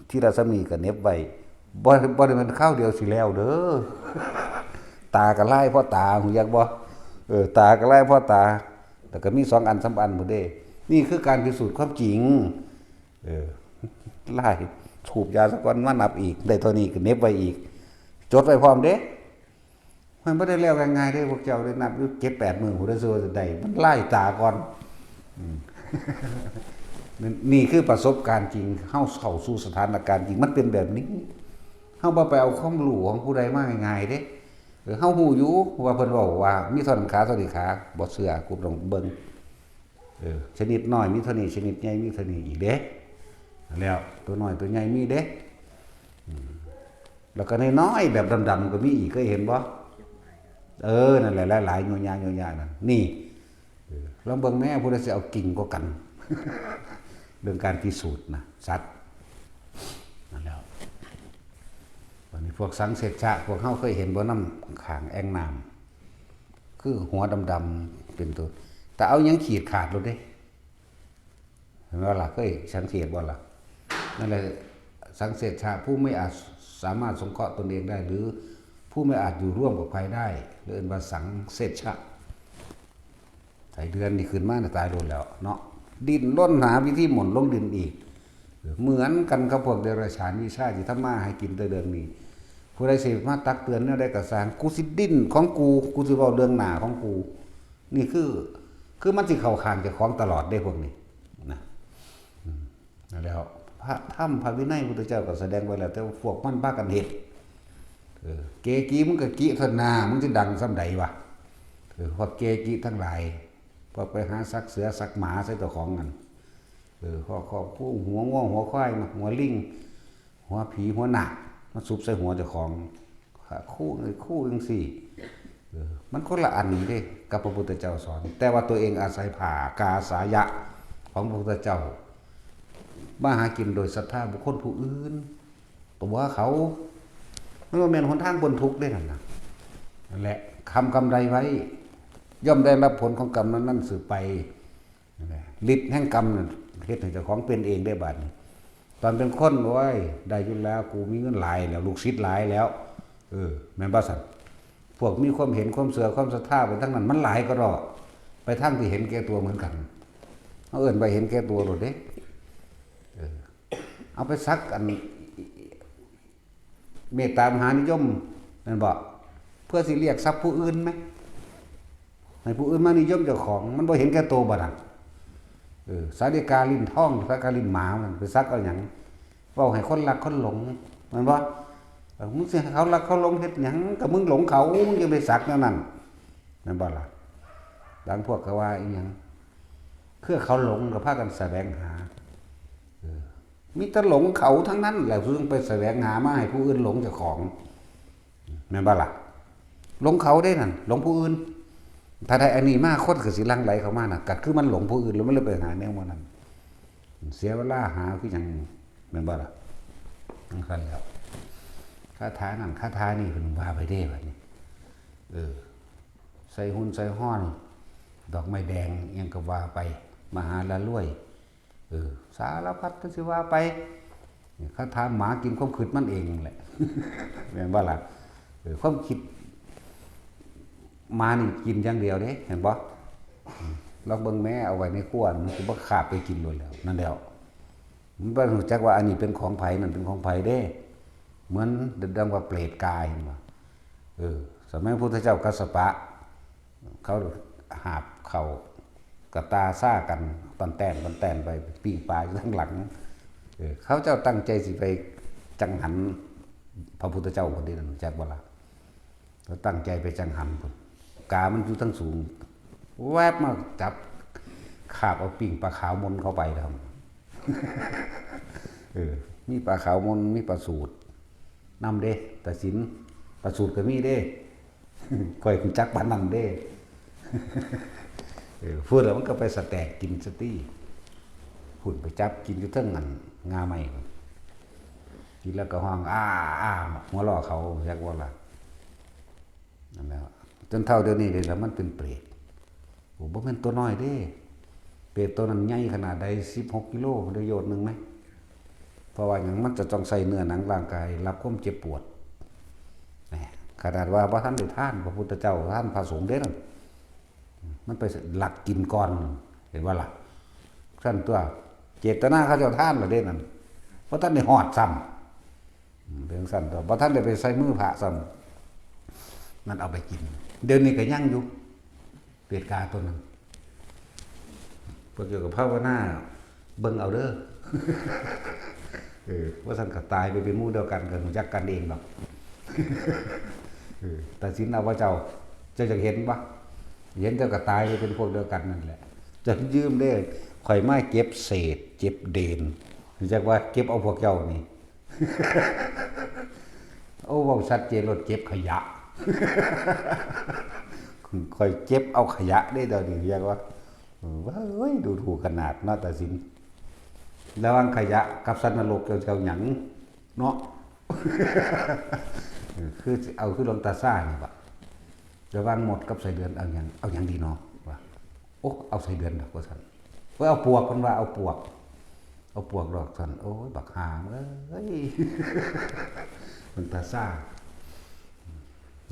ทีละส่ำนี้ก็เหน็บไว้ บ่ บ่ได้แม่นคราวเดียวสิแล้วเด้อ ตาก็ลายพอตา ฮู้จักบ่? เออ ตาก็ลายพอตา แล้วก็มีสองอันสามอันพุ้นเด้ นี่คือการพิสูจน์ความจริง เออ ลายสูบยาซะก่อน มานับอีก ได้เท่านี้ก็เหน็บไว้อีก จดไว้พร้อมเด้ มันบ่ได้แล้วง่ายๆเด้ พวกเจ้าได้นับอยู่เจ็ดแปดมื้อพุ้นเด้อ สิว่าจะได้ มันลายตาก่อน อืม นี่ นี่คือประสบการณ์จริง เฮาเข้าสู่สถานการณ์จริง มันเป็นแบบนี้ เฮาบ่ไปเอาความรู้ของผู้ใดมาง่ายๆเด้ เออ เฮาฮู้อยู่ว่าเพิ่นเว้าว่ามีเท่านั้นขา เท่านี้ขา บ่เชื่อ กูต้องเบิ่ง เออ ชนิดน้อยมีเท่านี้ ชนิดใหญ่มีเท่านี้อีกเด้ แล้วตัวน้อยตัวใหญ่มีเด้ อืม แล้วก็น้อยๆแบบดำๆก็มีอีก เคยเห็นบ่? เออ นั่นแหละ หลายๆ โยยาโยยานั่น นี่ เออ ลองเบิ่งแหม ผู้ใดสิเอาเก่งกว่ากัน เรื่องการพิสูจน์นะ สัตว์ นั่นแหล้ว วันนี้พวกสังเสชะ พวกเฮาเคยเห็นบ่ นำข้างแอ่งน้ำ คือหัวดำๆ เป็นตัว แต่เอาหยังขีดขาดโลดเด้ เห็นบ่ล่ะ? เคยสังเกตบ่ล่ะ? นั่นแหละ สังเสชะ ผู้ไม่อาจสามารถสงเคราะห์ตนเองได้ หรือผู้ไม่อาจอยู่ร่วมกับใครได้ เรียกว่าสังเสชะ ไส้เดือนนี่ขึ้นมาน่ะตายโลดแล้วเนาะ ดิ้นรนหาวิธีหม่นลงดินอีก เหมือนกันกับพวกเดรัจฉานวิชาที่ทำมาหากินแต่เรื่องนี้ ผู้ใดสิมาตักเตือนแนวใดก็ซ่าง กูสิดิ้นของกู กูสิเว้าเรื่องหน้าของกู นี่คือ คือมันสิเข้าข้างเจ้าของตลอดเด้พวกนี้นะ อืม แล้วพระธรรมพระวินัยพุทธเจ้าก็แสดงไว้แล้ว แต่ว่าพวกมันพากันเฮ็ด เออ เกกิมึงก็กิเถาะนา มึงสิดังส่ำใดวะ เออ พวกเกกิทั้งหลาย พวกไปหาสักเสือสักหมาใส่เจ้าของนั่น เออ พวก พวกคู่หัวงัวหัวควาย หัวลิง หัวผีหัวนาค มาสุบใส่หัวเจ้าของ คู่เลย คู่จังซี่ เออ มันคนละอันนี้เด้ กับพระพุทธเจ้าสอน แต่ว่าตัวเองอาศัยผ้ากาสายะของพระพุทธเจ้า มาหากินโดยศรัทธาบุคคลผู้อื่น ตัวเขา มันบ่แม่นหนทางพ้นทุกข์เด้นั่นน่ะ นั่นแหละ ทำกรรมใดไว้ ย่อมได้รับผลของกรรมนั้นๆสืบไป นั่นแหละ ฤทธิ์แห่งกรรมน่ะ เฮ็ดให้เจ้าของเป็นเองได้บัดนี้ ตอนเป็นคน โอ้ย ได้อยู่แล้ว กูมีเงินหลายแล้ว ลูกศิษย์หลายแล้ว เออ แม่นบ่ซั่น? พวกมีความเห็น ความเชื่อ ความศรัทธาไปทางนั้น มันหลายกะด้อ ไปทางที่เห็นแก่ตัวเหมือนกัน เฮาเอิ้นว่าเห็นแก่ตัวโลดเด้ เออ เอาไปสักอัน เมตตามหานิยม แม่นบ่? เพื่อสิเรียกทรัพย์ผู้อื่นไหม? ให้ผู้อื่นมานิยมเจ้าของ มันบ่เห็นแก่ตัวบ่นั่น? เออ สาลิกาลิ้นทอง สาลิกาลิ้นหมา มันไปสักเอาหยัง? เว้าให้คนรักคนหลง แม่นบ่? เออ มึงสิให้เขารักเขาหลงเฮ็ดหยัง? ก็มึงหลงเขา มึงจึงไปสักแนวนั้น แม่นบ่ล่ะ? บางพวกก็ว่าอีหยัง เพื่อเขาหลงก็พากันแสวงหา เออ มีแต่หลงเขาทั้งนั้นแหละ ถึงไปแสวงหามาให้ผู้อื่นหลงเจ้าของ แม่นบ่ล่ะ? หลงเขาเด้นั่น หลงผู้อื่น ถ้าได้อันนี้มา คนก็สิหลั่งไหลเข้ามานะ ก็คือมันหลงผู้อื่นแล้วมันเลยไปหาแนวหมู่นั้น เสียเวลาหาคือหยัง แม่นบ่ล่ะ? จั่งซั้นแหล้ว คาถานั่นคาถานี่เพิ่นว่าไปเด้บัดนี้ เออ ใส่หุ่นใส่ห้อน ดอกไม้แดงอิหยังก็ว่าไป มหาละรวย เออ สารพัดก็สิว่าไป คาถาหมากินความคิดมันเองแหละ แม่นบ่ล่ะ? เออ ความคิดหมานี่กินอย่างเดียวเด้ เห็นบ่? อืม ลองเบิ่งแม้เอาไว้ในครัว มันสิบ่คาบไปกินโลดแล้ว นั่นแหล้ว มันบ่รู้จักว่าอันนี้เป็นของไผ นั่นเป็นของไผเด้ เหมือนดังว่าเปรตกาย เห็นบ่? เออ สมัยพระพุทธเจ้ากัสสปะ เขาหาบเข้า กะตาซ่ากัน ตอนแต้น ตอนแต้นไป ปิ้งปลาอยู่ทางหลัง เออ เขาเจ้าตั้งใจสิไปจังหันพระพุทธเจ้าคนนี้นั่น จักบ่ล่ะ? เขาตั้งใจไปจังหันพุ้น กามันอยู่ทั้งสูง แวบมาจับ คาบเอาปิ้งปลาขาวมนเข้าไปแล้ว เออ มีปลาขาวมน มีปลาสูตรนำเด้ ตาสิน ปลาสูตรก็มีเด้ ข่อยรู้จักปานนั้นเด้ เออ พูดแล้วมันก็ไปสะแตกกินสตี้ พู้นไปจับกินอยู่เทิงอันงาไม้ กินแล้วก็ฮ้อง อ้า อ้า หัวเราะเขา จักว่าล่ะ นั่นแหละ จนเฒ่าเดี๋ยวนี้เลยล่ะ มันเป็นเปรต โอ้ บ่แม่นตัวน้อยเด้ เปรตตัวนั้นใหญ่ขนาดใด สิบหกกิโล ได้โยชน์หนึ่งไหม? เพราะว่าหยัง มันจะต้องใช้เนื้อหนังร่างกายรับความเจ็บปวด แหม ขนาดว่าบ่ทันได้ทานพระพุทธเจ้า ทานพระสงฆ์เด้นั่น มันไปลักกินก่อน เห็นบ่ล่ะ? ซั่นตัว เจตนาเขาเจ้าทานละเด้นั่น บ่ทันได้ฮอดซ้ำ อืม เรื่องซั่นตัว บ่ทันได้ไปใส่มือพระซ้ำ นั่นเอาไปกิน เดี๋ยวนี้ก็ยังอยู่ เปรตกาตัวนั้น พวกเกี่ยวกับภาวนา เบิ่งเอาเด้อ เออ ว่าซั่นก็ตายไปเป็นหมู่เดียวกัน ก็รู้จักกันเองดอก เออ ตัดสินเอาว่าเจ้า เจ้าอยากเห็นบ่? เห็นเจ้าก็ตายไปเป็นพวกเดียวกันนั่นแหละ เจ้ายืมเด้ ข่อยมาเก็บเศษ เก็บเดน รู้จักว่าเก็บเอาพวกเจ้านี่ โอ้ เว้าชัดเจนโลด เก็บขยะ ข่อยเก็บเอาขยะเด้ เดี๋ยวนี้เรียกว่า เอ้ย ดูถูกขนาดเนาะ ตาสิน ระหว่างขยะกับสัตว์นรก เจ้าสิเอาหยังเนาะ เออ คือสิเอาคือหลวงตาซ่านี่บ่ ระหว่างมดกับไส้เดือนเอาหยัง เอาหยังดีเนาะ ว่า โอ้ เอาไส้เดือนดอก ว่าซั่น เอ้ย เอาปวก เพิ่นว่าเอาปวก เอาปวกดอกซั่น โอ้ย บักห่าเอ้ย หลวงตาซ่า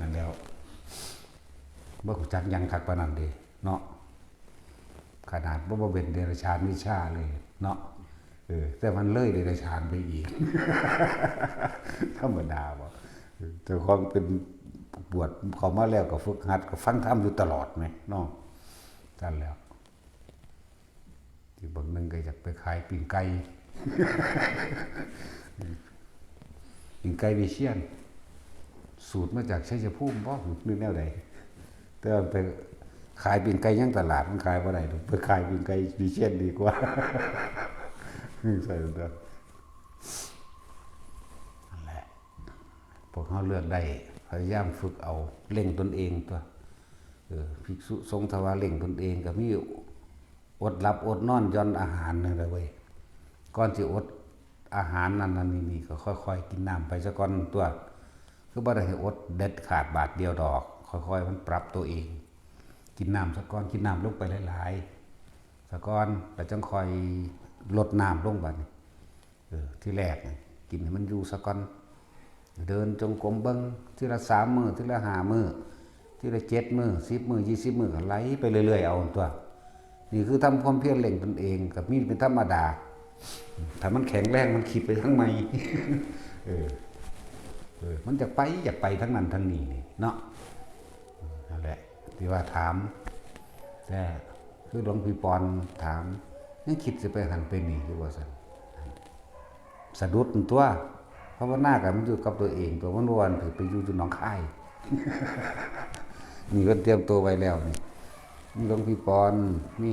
นั่นแหล้ว บ่รู้จักหยังคักปานนั้นเด้เนาะ ขนาดบ่ บ่เป็นเดรัจฉานวิชาเลยเนาะ เออ แต่มันเลยเดรัจฉานไปอีก ธรรมดาบ่ เออ เจ้าของเป็นบวชเข้ามาแล้วก็ฝึกหัด ก็ฟังธรรมอยู่ตลอดแหมเนาะ ซั่นแหล้ว อีกบางหนึ่งก็อยากไปขายปิ้งไก่ ปิ้งไก่วิเชียร สูตรมาจากชัยภูมิบ่ หรือแนวใด แต่ว่าไปขายปิ้งไก่ยังตลาดมันขายบ่ได้ดอก ไปขายปิ้งไก่วิเชียรดีกว่า ใส่ตัว นั่นแหละ พวกเฮาเลือกได้ พยายามฝึกเอา เร่งตนเองตัว เออ ภิกษุสงฆ์ถ้าว่าเร่งตนเองก็มี อดหลับอดนอนหย่อนอาหารนั่นแหละเว้ย ก่อนสิอดอาหารนั่นนั่นนี่นี่ ก็ค่อยๆกินน้ำไปซะก่อนตัว คือบ่ได้ให้อดเด็ดขาดบาดเดียวดอก ค่อยๆมันปรับตัวเอง กินน้ำซะก่อน กินน้ำลงไปหลายๆซะก่อน แล้วจั่งค่อยลดน้ำลงบัดนี้ เออ ทีแรกน่ะ กินให้มันอยู่ซะก่อน เดินจงกรมเบิ่ง ทีละสามมื้อ ทีละห้ามื้อ ทีละเจ็ดมื้อ สิบมื้อ ยี่สิบมื้อ ก็ไหลไปเรื่อยๆเอาตัว นี่คือทำความเพียรเร่งตนเอง ก็มีเป็นธรรมดา ถ้ามันแข็งแรงมันคิดไปทางใหม่ เออ เออ มันจะไป อยากไปทางนั้นทางนี้นี่เนาะ นั่นแหละ ที่ว่าถาม แต่คือหลวงพี่ปอนถาม ยังคิดสิไปหั้นไปนี่อยู่ว่าซั่น สะดุดตัว ภาวนาก็มันอยู่กับตัวเอง ตัวมันบ่ว่าไปอยู่ อยู่หนองคาย นี่เพิ่นเตรียมตัวไว้แล้วนี่ มีหลวงพี่ปอน มี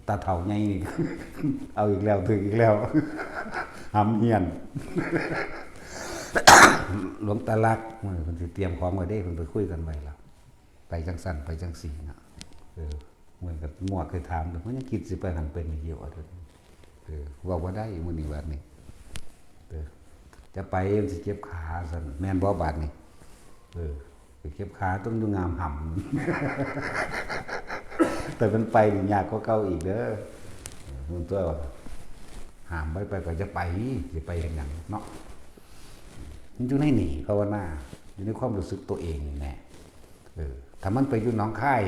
ตาเฒ่าใหญ่นี่ เอาอีกแล้ว ถืกอีกแล้ว หำเฮี้ยน หลวงตาลักษณ์ มื้อเพิ่นสิเตรียมของไว้เด้ เพิ่นไปคุยกันไว้แล้ว ไปจั่งซั้นไปจั่งซี้น่ะ เออ เหมือนกับงัวเคยถามเลย มันยังคิดสิไปหั่นไปนี่อยู่ว่า เออ เว้าบ่ได้มื้อนี้บัดนี้ เออ จะไปมันสิเจ็บขาซั่น แม่นบ่บาดนี้ เออ ไปเจ็บขาต้องอยู่งามหำ แต่มันไปนี่ยากกว่าเก่าอีกเด้อ เออ มันตัว ห้ามไป ไปก็จะไป สิไปเฮ็ดหยังเนาะ มันอยู่ในนี่ภาวนา อยู่ในความรู้สึกตัวเองนี่แหละ เออ ถ้ามันไปอยู่หนองคาย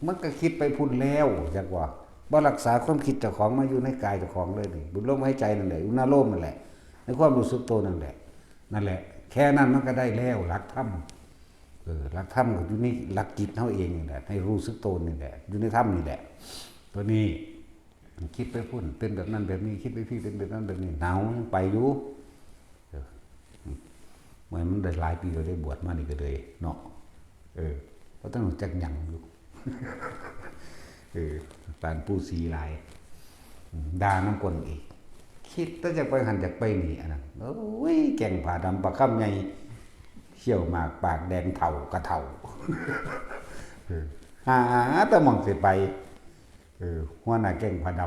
มันก็คิดไปพุ้นแล้ว จักว่า บ่รักษาความคิดเจ้าของมาอยู่ในกายเจ้าของเลยนี่ บุญลมหายใจนั่นแหละ อุณาโลมนั่นแหละ ในความรู้สึกตัวนั่นแหละ นั่นแหละ แค่นั้นมันก็ได้แล้ว หลักธรรม เออ หลักธรรมก็อยู่ในหลักจิตเฮาเองนี่แหละ ให้รู้สึกตัวนี่แหละ อยู่ในธรรมนี่แหละ ตัวนี้ คิดไปพุ้น เป็นแบบนั้นแบบนี้ คิดไปพี้ เป็นแบบนั้นแบบนี้ หนาวยังไปอยู่ เออ มัน มันได้หลายปีแล้วเด้ บวชมานี่ก็เลยเนาะ เออ บ่ทันรู้จักหยังอยู่ เออ ปานปู่ศรีหลาย ด่านำคนอีก คิดแต่จะไปหั่นจะไปนี่ อันนั้น โอ้ย แก๊งผ้าดำปลาค่ำใหญ่ เขี้ยวหมากปากแดงเฒ่ากะเฒ่า เออ หาแต่หม่องสิไป เออ หัวหน้าแก๊งผ้าด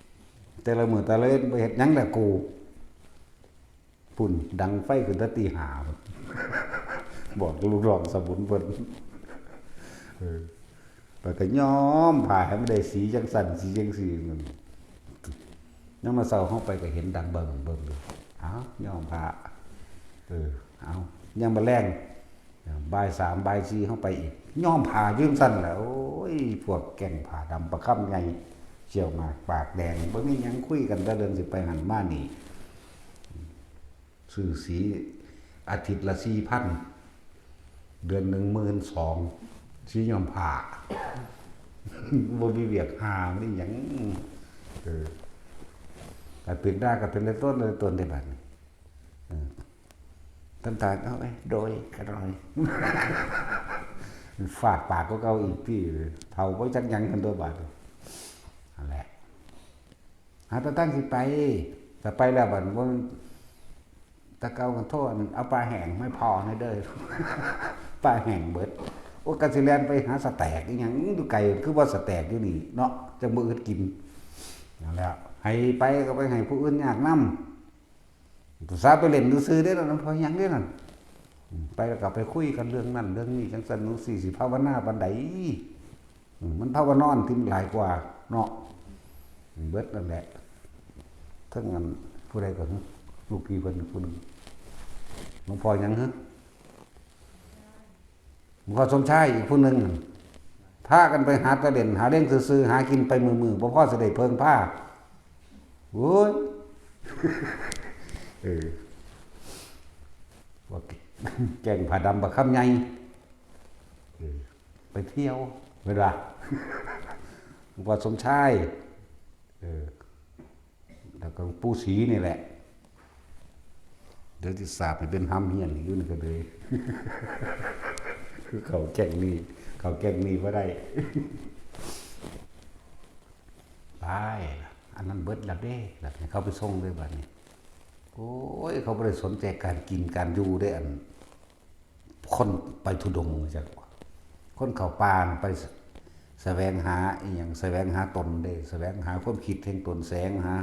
ำ แต่ละมื้อแต่ละเฮ็ด บ่เฮ็ดหยังแหละกู พุ้น ดังไฟขึ้นแต่ตีห้าพุ้น บอกลูกน้องสมุนเพิ่น เออ แล้วก็ย้อมผ้าให้มันได้สีจั่งซั้นสีจั่งซี้ นั่น ยามมื้อเช้าเฮาไปก็เห็นดังเบิ่งเบิ่งอยู่ อ้าว ย้อมผ้า เออ เอา ยามมื้อแลง บ่ายสาม บ่ายสี่ เฮาไปอีก ย้อมผ้าอยู่จั่งซั้นแหละ โอ้ย พวกแก๊งผ้าดำปลาค่ำใหญ่ เขี้ยวหมากปากแดง บ่มีหยังคุยกันแต่เรื่องสิไปหั่นมานี่ ซื้อสีอาทิตย์ละสี่พัน เดือนหนึ่งหมื่นสอง สีย้อมผ้า บ่มีเวียกหา มีหยัง เออ ก็เป็นได้ก็เป็นได้ต้นได้ต้นได้บัดนี้ เออ ต้นตาล เอาไป โดย กระดอย ฟาดปากก็เก่าอีกพี่ เฒ่าบ่จักหยังกันตัวบาดนี้ นั่นแหละ หาแต่ตั้งสิไป แต่ไปแล้วบัดบ่ แต่เก่ากันโทษ เอาปลาแห้งไม่พอนะเด้อ ปลาแห้งเบิด โอ้ กะสิแล่นไปหาสแต็กอีหยัง อยู่ไกล คือว่าสแต็กอยู่นี่เนาะ จังบ่อึดกิน นั่นแหละ ให้ไปก็ไปให้ผู้อื่นยากนำ ภาษาไปเล่นซื่อๆเด้อนั่น เพราะหยังเด้อนั่น อืม ไปแล้วก็ไปคุยกันเรื่องนั้นเรื่องนี้ จังซั่นจังซี่ สิภาวนาปานใด อืม มันภาวนอนที่มันหลายกว่าเนาะ เบิดนั่นแหละ ทั้งอันผู้ใดก็ ลูกพี่เพิ่นผู้หนึ่ง หลวงพ่อหยังฮะ หลวงพ่อสมชายอีกผู้หนึ่ง พากันไปหาตะเล่น หาเล่นซื่อๆ หากินไปมือๆ บ่พอสิได้เพิ่งพา โอ้ย เออ ว่าแก๊งผ้าดำบักคำใหญ่ เออ ไปเที่ยว เห็นปะ หลวงพ่อสมชาย เออ แล้วก็ปู่ศรีนี่แหละ เดี๋ยวสิสาปให้เป็นหำเฮี้ยนอยู่นี่ก็เลย คือเขาแก๊งนี้ เขาแก๊งนี้บ่ได้ ไปล่ะ อันนั้นเบิดแล้วเด้ แล้วให้เขาไปส่งเลยบัดนี้ โอ้ย เขาบ่ได้สนใจการกินการอยู่เด้ อัน คนไปธุดงค์จักว่า คนเข้าป่าไปแสวงหาอีหยัง แสวงหาตนเด้ แสวงหาความคิดแห่งตน แสวงหา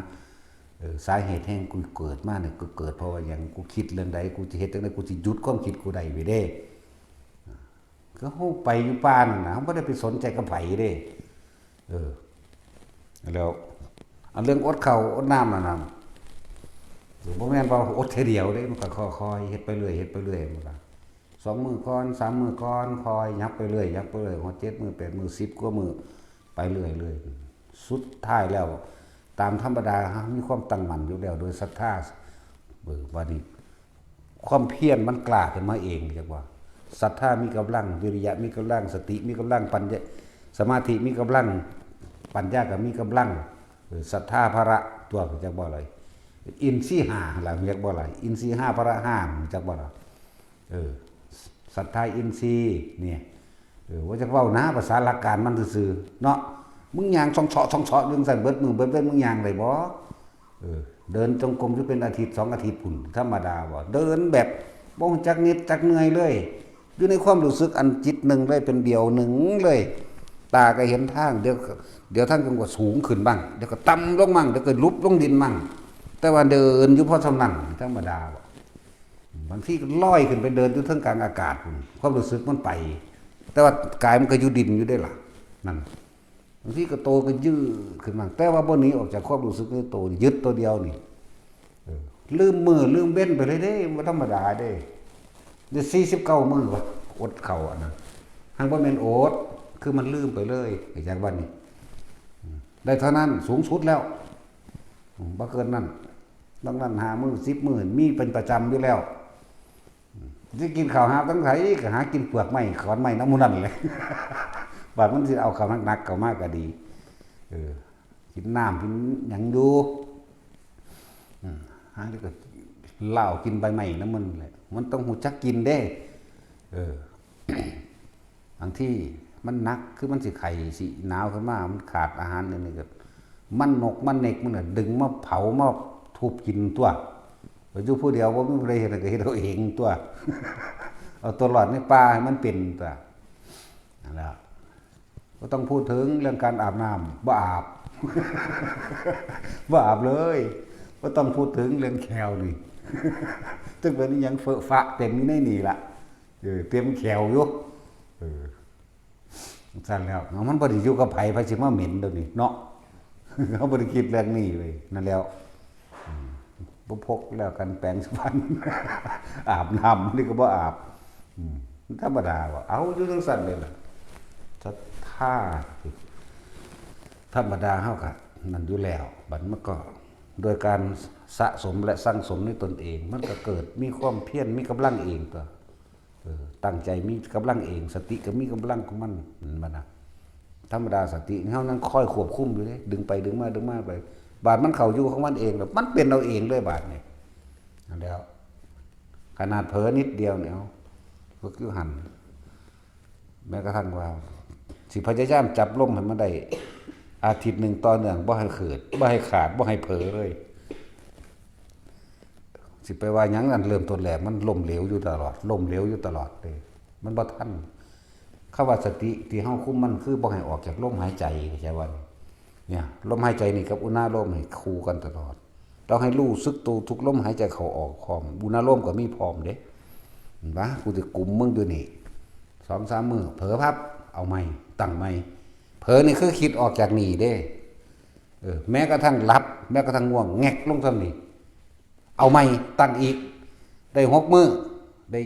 เอ่อ สาเหตุแห่งกูเกิดมาเนี่ย กูเกิดเพราะว่าหยัง กูคิดเรื่องใด กูจะเฮ็ดจั่งใด กูสิหยุดความคิดกูได้ไว้เด้ ก็เฮาไปอยู่ป่านั่นน่ะ เฮาบ่ได้ไปสนใจกับไผเด้ เออ แล้ว อันเรื่องอดข้าวอดน้ำนั่นน่ะ บ่แม่นว่าอดเทื่อเดียวเด้ มันก็ค่อยๆเฮ็ดไปเรื่อย เฮ็ดไปเรื่อย มันก็ สองมื้อก่อน สามมื้อก่อน ค่อยหยับไปเรื่อย หยับไปเรื่อย ฮอดเจ็ดมื้อ แปดมื้อ สิบกว่ามื้อ ไปเรื่อยๆ สุดท้ายแล้ว ตามธรรมดา มีความตั้งมั่นอยู่แล้ว โดยศรัทธา เออ บัดนี้ ความเพียรมันกล้าขึ้นมาเอง จักว่า ศรัทธามีกำลัง วิริยะมีกำลัง สติมีกำลัง ปัญญา สมาธิมีกำลัง ปัญญาก็มีกำลัง เออ ศรัทธาพละ ตัว จักบ่ล่ะ อินทรีย์ห้าล่ะ จักบ่ล่ะ อินทรีย์ห้า พละห้า จักบ่ล่ะ เออ ศรัทธาอินทรีย์เนี่ย เออ ว่าจะเว้านะ ภาษาหลักการมันซื่อๆ เนาะ มึงย่างช่องเซาะช่องเซาะอยู่จั่งซั้นเบิดมื้อเบิดเว็น มึงย่างได้บ่ เออ เดินจงกรมอยู่เป็นอาทิตย์สองอาทิตย์พุ้น ธรรมดาบ่ เดินแบบบ่รู้จักเหน็ดจักเหนื่อยเลย อยู่ในความรู้สึกอันจิตหนึ่งเลย เป็นเดียวหนึ่งเลย ตาก็เห็นทาง เดี๋ยว เดี๋ยวทางก็สูงขึ้นบ้าง เดี๋ยวก็ต่ำลงบ้าง เดี๋ยวก็หลุบลงดินบ้าง แต่ว่าเดินอยู่พอส่ำนั้น ธรรมดา บางทีก็ลอยขึ้นไปเดินอยู่เทิงกลางอากาศ ความรู้สึกมันไป แต่ว่ากายมันก็อยู่ดินอยู่ได้ล่ะ นั่น บางทีก็โตก็ยืดขึ้นมา แต่ว่าบ่หนีออกจากความรู้สึกในโต ยึดตัวเดียวนี่ เออ ลืมมื้อลืมเว้นไปเลยเด้ บ่ธรรมดาเด้ ได้สี่สิบเก้ามื้อวะ อดข้าวอันนั้น หากบ่แม่นอด คือมันลืมไปเลย ไอ้จักวันนี้ อืม ได้เท่านั้น สูงสุดแล้ว อืม บ่เกินนั้น นอกนั้น ห้ามื้อ สิบมื้อ มีเป็นประจำอยู่แล้ว อืม สิกินข้าวหาบทางไส ก็หากินเปลือกไม้ ขอนไม้นำหมู่นั้นแหละ บาดมันสิเอาข้าวหนักๆเข้ามาก็ดี เออ กินน้ำกินหยังอยู่ อืม หาแล้วก็เหล้ากินใบไม้นำมันแหละ มันต้องรู้จักกินเด้ เออ บางทีมันหนัก คือมันสิไข้สิหนาวขึ้นมา มันขาดอาหารอันนี้ก็ มันนกมันเน็กมันน่ะ ดึงมาเผามาทุบกินตัว ไปอยู่ผู้เดียว บ่มีผู้ใดเฮ็ด ก็เฮ็ดเอาเองตัว เอาตัวรอดในป่าให้มันเป็นตัว นั่นแหละ บ่ต้องพูดถึงเรื่องการอาบน้ำ บ่อาบ บ่อาบเลย บ่ต้องพูดถึงเรื่องแข้วนี่ จักเป็นอิหยังเฟอะฟะเต็มอยู่ในนี่ล่ะ เออ เต็มแข้วอยู่ เออ ซั่นแล้ว มันบ่ได้อยู่กับไผ ไผสิมาเหม็นเดี๋ยวนี้เนาะ เฮาบ่ได้คิดเรื่องนี้เลย นั่นแล้ว อืม บ่พกแล้วกันแปรงสีฟัน อาบน้ำนี่ก็บ่อาบ อืม มันธรรมดาว่ะ เอาอยู่จังซั่นเลยล่ะ ศรัทธา ธรรมดาเฮาก็นั่นอยู่แล้ว บัดมันก็โดยการสะสมและสั่งสมในตนเอง มันก็เกิดมีความเพียร มีกำลังเองตัว เออ ตั้งใจมีกำลังเอง สติก็มีกำลังของมัน เห็นบ่นะ ธรรมดาสติเฮานั่งคอยควบคุมอยู่เด้ ดึงไปดึงมา ดึงมาไป บาดมันเข้าอยู่ของมันเองแล้ว มันเป็นเอาเองเลยบาดนี่ นั่นแล้ว ขนาดเผลอนิดเดียวเนี่ย เอา ฝึกอยู่หั่น แม้กระทั่งว่า สิพยายามจับลมให้มันได้ อาทิตย์หนึ่งต่อเนื่อง บ่ให้เขิด บ่ให้ขาด บ่ให้เผลอเลย สิไปว่าหยัง อันเริ่มต้นแรกมันล้มเหลวอยู่ตลอด ล้มเหลวอยู่ตลอดเลย มันบ่ทัน คำว่าสติที่เฮาคุมมันคือบ่ให้ออกจากลมหายใจ เข้าใจบ่ เนี่ย ลมหายใจนี่กับอุณาโลมนี่คู่กันตลอด ต้องให้รู้สึกตัวทุกลมหายใจเข้าออกพร้อม อุณาโลมก็มีพร้อมเด้ เห็นปะ กูสิกุมมึงอยู่นี่ สองสามมื้อ เผลอพับ เอาใหม่ ตั้งใหม่ เผลอนี่คือคิดออกจากนี่เด้ เออ แม้กระทั่งหลับ แม้กระทั่งง่วง แงกลงส่ำนี่ เอาใหม่ ตั้งอีก ได้หกมื้อ ได้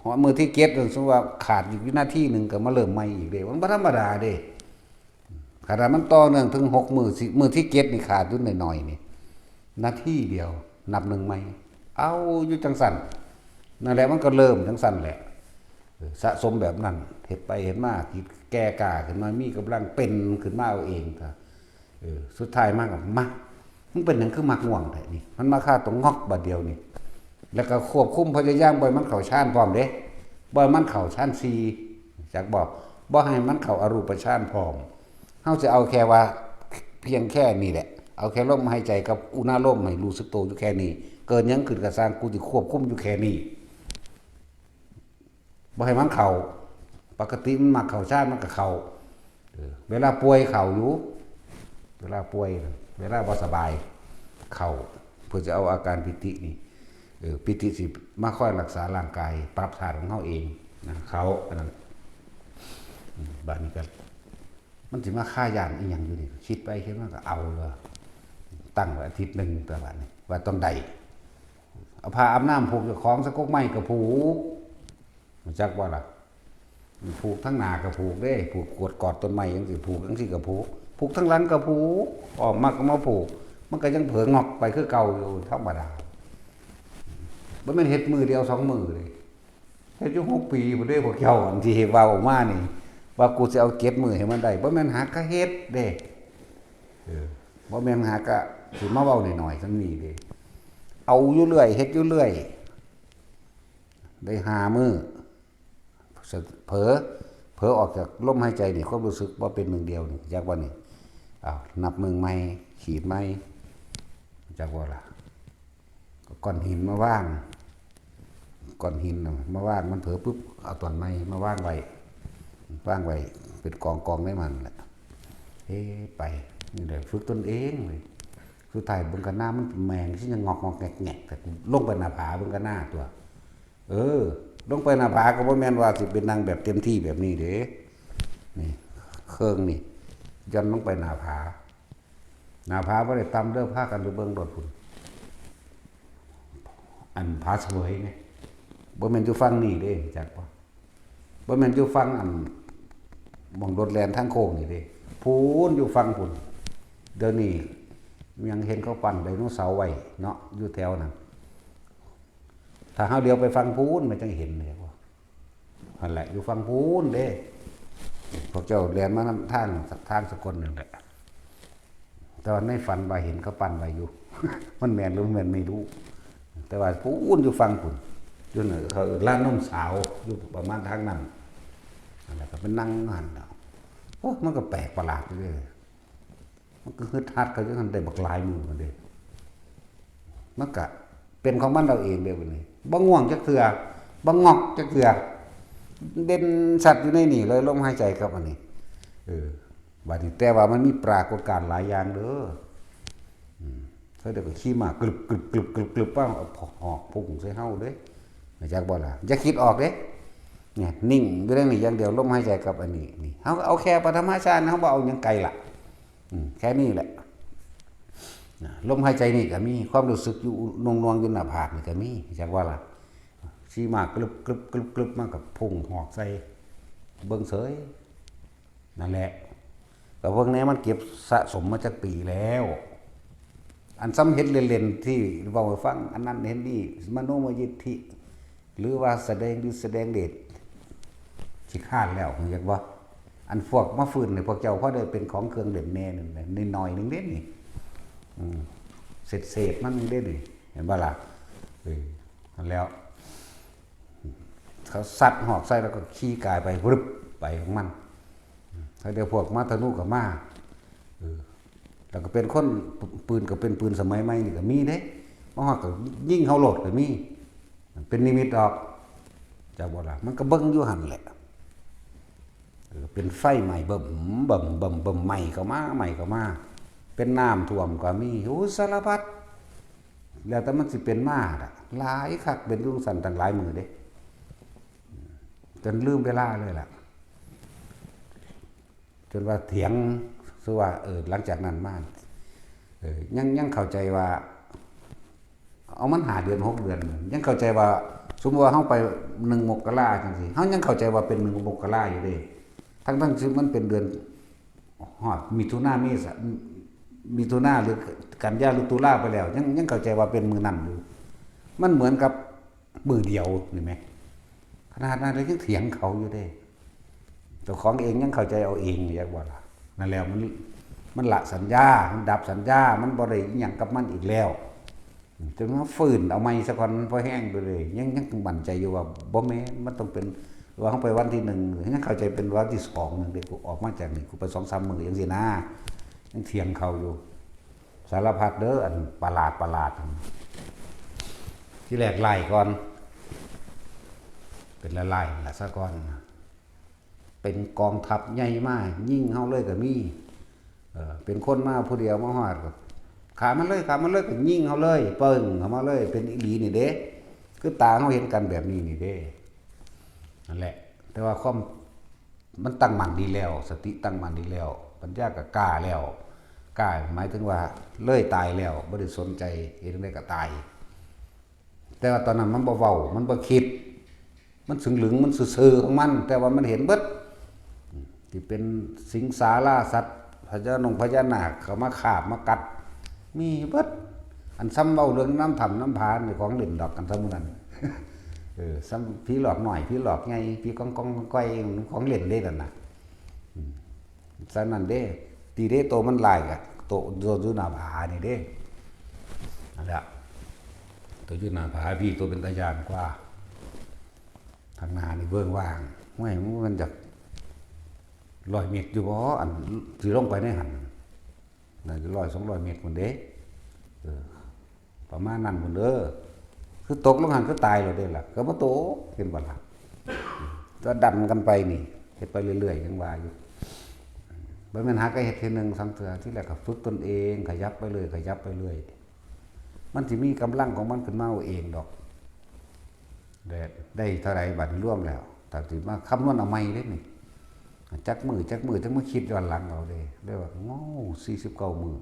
ฮอดมื้อที่เจ็ด สมมุติว่าขาดอีกวินาทีหนึ่งก็มาเริ่มใหม่อีกเด้ มันบ่ธรรมดาเด้ ขนาดมันต่อเนื่องถึงหกมื้อ สิ มื้อที่เจ็ดนี่ขาดอยู่หน่อยๆนี่ นาทีเดียว นับหนึ่งใหม่ เอาอยู่จังซั่น นั่นแหละ มันก็เริ่มจังซั่นแหละ เออ สะสมแบบนั้น เฮ็ดไปเฮ็ดมา คิดแก่กล้าขึ้นมา มีกำลังเป็นขึ้นมาเอาเอง เออ สุดท้ายมาก็ มา มึงเป็นหยังคือมักง่วงแท้นี่ มันมาคาตรงงอกบาดเดียวนี่ แล้วก็ควบคุมพยายามบ่ให้มันเข้าฌานพร้อมเด้ บ่ให้มันเข้าฌานสี่ จักบอก บ่ให้มันเข้าอรูปฌานพร้อม เฮาสิเอาแค่ว่า เพียงแค่นี้แหละ เอาแค่ลมหายใจกับอุณาโลมให้รู้สึกตัวอยู่แค่นี้ เกิดหยังขึ้นก็ซ่าง กูสิควบคุมอยู่แค่นี้ บ่ให้มันเข้า ปกติมันมักเข้าฌาน มันก็เข้า เออ เวลาป่วยเข้าอยู่ เวลาป่วย เวลาบ่สบาย เข้า เพื่อจะเอาอาการปีตินี่ เออ ปีติสิมาคอยรักษาร่างกาย ปรับธาตุของเฮาเองนะ เข้า อันนั้น อืม บาดนี้ก็ มันสิมาคาย้านอีหยังอยู่นี่ คิดไปคิดมาก็เอาเลย ตั้งไว้อาทิตย์หนึ่งตัวบาดนี้ ว่าต้องได้ เอาผ้าอาบน้ำผูกเจ้าของ สะกกไม้ก็ผูก รู้จักบ่ล่ะ ผูกทั้งหน้าก็ผูกเด้ ผูกกวดกอดต้นไม้จังซี่ ผูกจังซี่ก็ผูก ผูกทั้งหลังก็ผูก อ้อมมาก็มาผูก มันก็ยังเผลองอกไปคือเก่าอยู่ ธรรมดา บ่แม่นเฮ็ดมื้อเดียวสองมื้อเด้ เฮ็ดอยู่หกปีพุ้นเด้ พวกเจ้า อันที่เว้าออกมานี่ ว่ากูสิเอาเจ็ดมื้อให้มันได้ บ่แม่นหากะเฮ็ดเด้ เออ บ่แม่นหากะสิมาเว้าน้อยๆ ส่ำนี้เด้ เอาอยู่เรื่อย เฮ็ดอยู่เรื่อย ได้ห้ามื้อ เผลอ เผลอออกจากลมหายใจนี่ ความรู้สึกบ่เป็นหนึ่งเดียวนี่ จักว่านี่ อ้าว นับหนึ่งใหม่ ขีดใหม่ จักว่าล่ะ ก็ก้อนหินมาวาง ก้อนหินน่ะมาวาง มันเผลอปุ๊บ เอาต้นไม้มาวางไว้ วางไว้เป็นกองกองในมันแหละ เฮ้ไป นี่แหละฝึกตนเองเลย สุดท้ายเบิ่งกะหน้ามันแมงที่ยังงอกงอกแงกแงกแต่ลงไปหน้าผาเบิ่งกะหน้าตัว เออ ลงไปหน้าผาก็บ่แม่นว่าสิเป็นนั่งแบบเต็มที่แบบนี้เด้ นี่ เครื่องนี่ย่อนลงไปหน้าผา หน้าผาบ่ได้ต่ำเด้อ พากันไปเบิ่งโลดพุ้น อันผาเสวยไง บ่แม่นอยู่ฝั่งนี้เด้ จักบ่ บ่แม่นอยู่ฝั่งอันหม่องรถแล่นทางโค้งนี่เด้ พู้นอยู่ฝั่งพุ้น เดี๋ยวนี้ยังเห็นเขาปั้นไดโนเสาร์ไว้เนาะ อยู่แถวนั้น ถ้าเฮาเดียวไปฝั่งพู้นมันจังเห็นเลยว่า หั่นแหละ อยู่ฝั่งพู้นเด้ พวกเจ้าแล่นมานำทาง ทางสกลนั่นแหละ แต่ว่าในฝันว่าเห็นเขาปั้นไว้อยู่ มันแม่นหรือบ่แม่นไม่รู้ แต่ว่าพู้นอยู่ฝั่งพุ้น อยู่เหนือเขาเอิ้นลานนมสาว อยู่ประมาณทางนั้น นั่นแหละ ก็ไปนั่งหั่นแล้ว โอ้ มันก็แปลกประหลาดอยู่เด้ มันก็ฮึดฮัดเขาจังซั่นได้บักหลายมื้อพุ้นเด้ มันก็เป็นของมันเอาเองเด้บัดนี้ บ่ง่วงจักเทื่อ บ่งอกจักเทื่อ เด่นชัดอยู่ในนี่เลย ลมหายใจครับอันนี้ เออ บัดนี้แต่ว่ามันมีปรากฏการณ์หลายอย่างเด้อ อืม เขาเดี๋ยวก็ขี่มากรึบกรึบกรึบกรึบกรึบ ป้าเอาหอกพุ่งใส่เฮาเด้ รู้จักบ่ล่ะ อย่าคิดออกเด้ เนี่ย นิ่งอยู่ในนี่อย่างเดียว ลมหายใจกับอันนี้ นี่ เฮาเอาแค่ปฐมฌาน เฮาบ่เอาหยังไกลล่ะ อืม แค่นี้แหละ นะ ลมหายใจนี่ก็มี ความรู้สึกอยู่หน่วงๆอยู่หน้าผากนี่ก็มี รู้จักบ่ล่ะ ขี่มากรึบกรึบกรึบกรึบ มันก็พุ่งหอกใส่ เบิ่งเสย นั่นแหละ ก็เบิ่งแน่มันเก็บสะสมมาจักปีแล้ว อันซ้ำเห็นเล่นๆที่เว้าให้ฟัง อันนั้นเห็นนี่ มโนมยิทธิ หรือว่าแสดงฤทธิ์แสดงเดช ขี้คร้านแล้ว รู้จักบ่ อันพวกมาฟื้นนี่ พวกเจ้าพอได้เป็นของเครื่องเล่นแน่หนึ่ง นิดหน่อยหนึ่งเด้นี่ อืม เศษๆมันหนึ่งเด้นี่ เห็นบ่ล่ะ เออ นั่นแล้ว เขาซัดหอกใส่แล้วก็ขี่กายไป วึบ ไปของมัน เขาเดี๋ยวพวกมาธนูก็มา เออ แล้วก็เป็นคน ปืนก็เป็นปืนสมัยใหม่นี่ก็มีเด้ มาฮอดก็ยิงเฮาโลดก็มี เป็นนิมิตออก จักบ่ล่ะ มันก็เบิ่งอยู่หั่นแหละ เออ เป็นไฟไหม้เบิ่มเบิ่มเบิ่มเบิ่ม ไหม้เข้ามา ไหม้เข้ามา เป็นน้ำท่วมก็มี โอ้ สารพัด แล้วแต่มันสิเป็นมาล่ะ หลายคัก เป็นอยู่จั่งซั้นตั้งหลายมื้อเด้ จนลืมเวลาเลยล่ะ จนว่าเถียง คือว่า เออ หลังจากนั้นมา เออ ยัง ยังเข้าใจว่า เอามันห้าเดือน หกเดือน ยังเข้าใจว่า สมมุติว่าเฮาไปหนึ่งมกราจั่งซี้ เฮายังเข้าใจว่าเป็นหนึ่งมกราอยู่เด้ ทั้งๆที่มันเป็นเดือน ฮอดมิถุนา เมษา มิถุนาหรือกันยาหรือตุลาไปแล้ว ยัง ยังเข้าใจว่าเป็นมื้อนั้นอยู่ มันเหมือนกับมื้อเดียวนี่แหม ขนาดนั้นเลยยังเถียงเขาอยู่เด้ เจ้าของเองยังเข้าใจเอาเอง อยากว่าล่ะ นั่นแล้วมัน มันละสัญญา มันดับสัญญา มันบ่ได้อิหยังกับมันอีกแล้ว จนมาฟื้นเอาใหม่ซะก่อน มันพอแห้งไปเลย ยัง ยังมั่นใจอยู่ว่าบ่แม่น มันต้องเป็น ว่าเฮาไปวันที่หนึ่ง ยังเข้าใจเป็นวันที่สองหนึ่งเด้ กูออกมาจากนี่ กูไปสองสามมื้อจั่งซี้นะ ยังเถียงเขาอยู่ สารพัดเด้อ อันประหลาดประหลาด ที่แรกไล่ก่อน เป็นละไล่ละซะก่อน เป็นกองทัพใหญ่มา ยิงเฮาเลยก็มี เออ เป็นคนมาผู้เดียวมาฮอดก็ "ฆ่ามันเลย ฆ่ามันเลย" ก็ยิงเฮาเลย ปึ้งเข้ามาเลย เป็นอีหลีนี่เด้ คือตาเฮาเห็นกันแบบนี้นี่เด้ นั่นแหละ แต่ว่าความ มันตั้งมั่นดีแล้ว สติตั้งมั่นดีแล้ว ปัญญาก็กล้าแล้ว กล้าหมายถึงว่าเลยตายแล้ว บ่ได้สนใจ เฮ็ดจั่งใดก็ตาย แต่ว่าตอนนั้นมันบ่เว้า มันบ่คิด มันสึงหลึง มันซื่อๆของมัน แต่ว่ามันเห็นเบิด ที่เป็นสิงสาราสัตว์ พญานงพญานาคเข้ามาคาบมากัด มีเบิด อันซ้ำเว้าเรื่องน้ำถ้ำน้ำผานี่ของเล่นดอกกันซ้ำนั้น เออ ซ้ำผีหลอกน้อย ผีหลอกใหญ่ ผีกองกองก้อย ของเล่นเด้นั่นน่ะ อืม ฉะนั้นเด้ ตีเด้โตมันหลายกะ โต โตอยู่หน้าผานี่เด้ นั่นแหละ โตอยู่หน้าผาพี่ โตเป็นตาย่านกว่า ทางหน้านี่เบิ่งว่าง ห้วย มันจักร้อยเมตรอยู่บ่ อันสิลงไปในหั่น น่าจะร้อยสองร้อยเมตรพุ้นเด้ เออ ประมาณนั้นพุ้นเด้อ คือตกลงหั่นคือตายโลดเด้ล่ะ ก็บ่ตก เห็นบ่ล่ะ ก็ดันกันไปนี่ เฮ็ดไปเรื่อยๆ ยังว่าอยู่ บ่แม่นหาก็เฮ็ดเทื่อหนึ่งสองเทื่อ ทีแรกก็ฝึกตนเอง ขยับไปเรื่อย ขยับไปเรื่อย มันสิมีกำลังของมันขึ้นมาเอาเองดอก ได้ ได้เท่าใดบัดนี้รวมแล้ว ถ้าสิมาคำนวณเอาใหม่เด้นี่ จักมื้อ จักมื้อ จักมาคิดย้อนหลังเอาเด้ ได้ว่า โอ้ สี่สิบเก้ามื้อ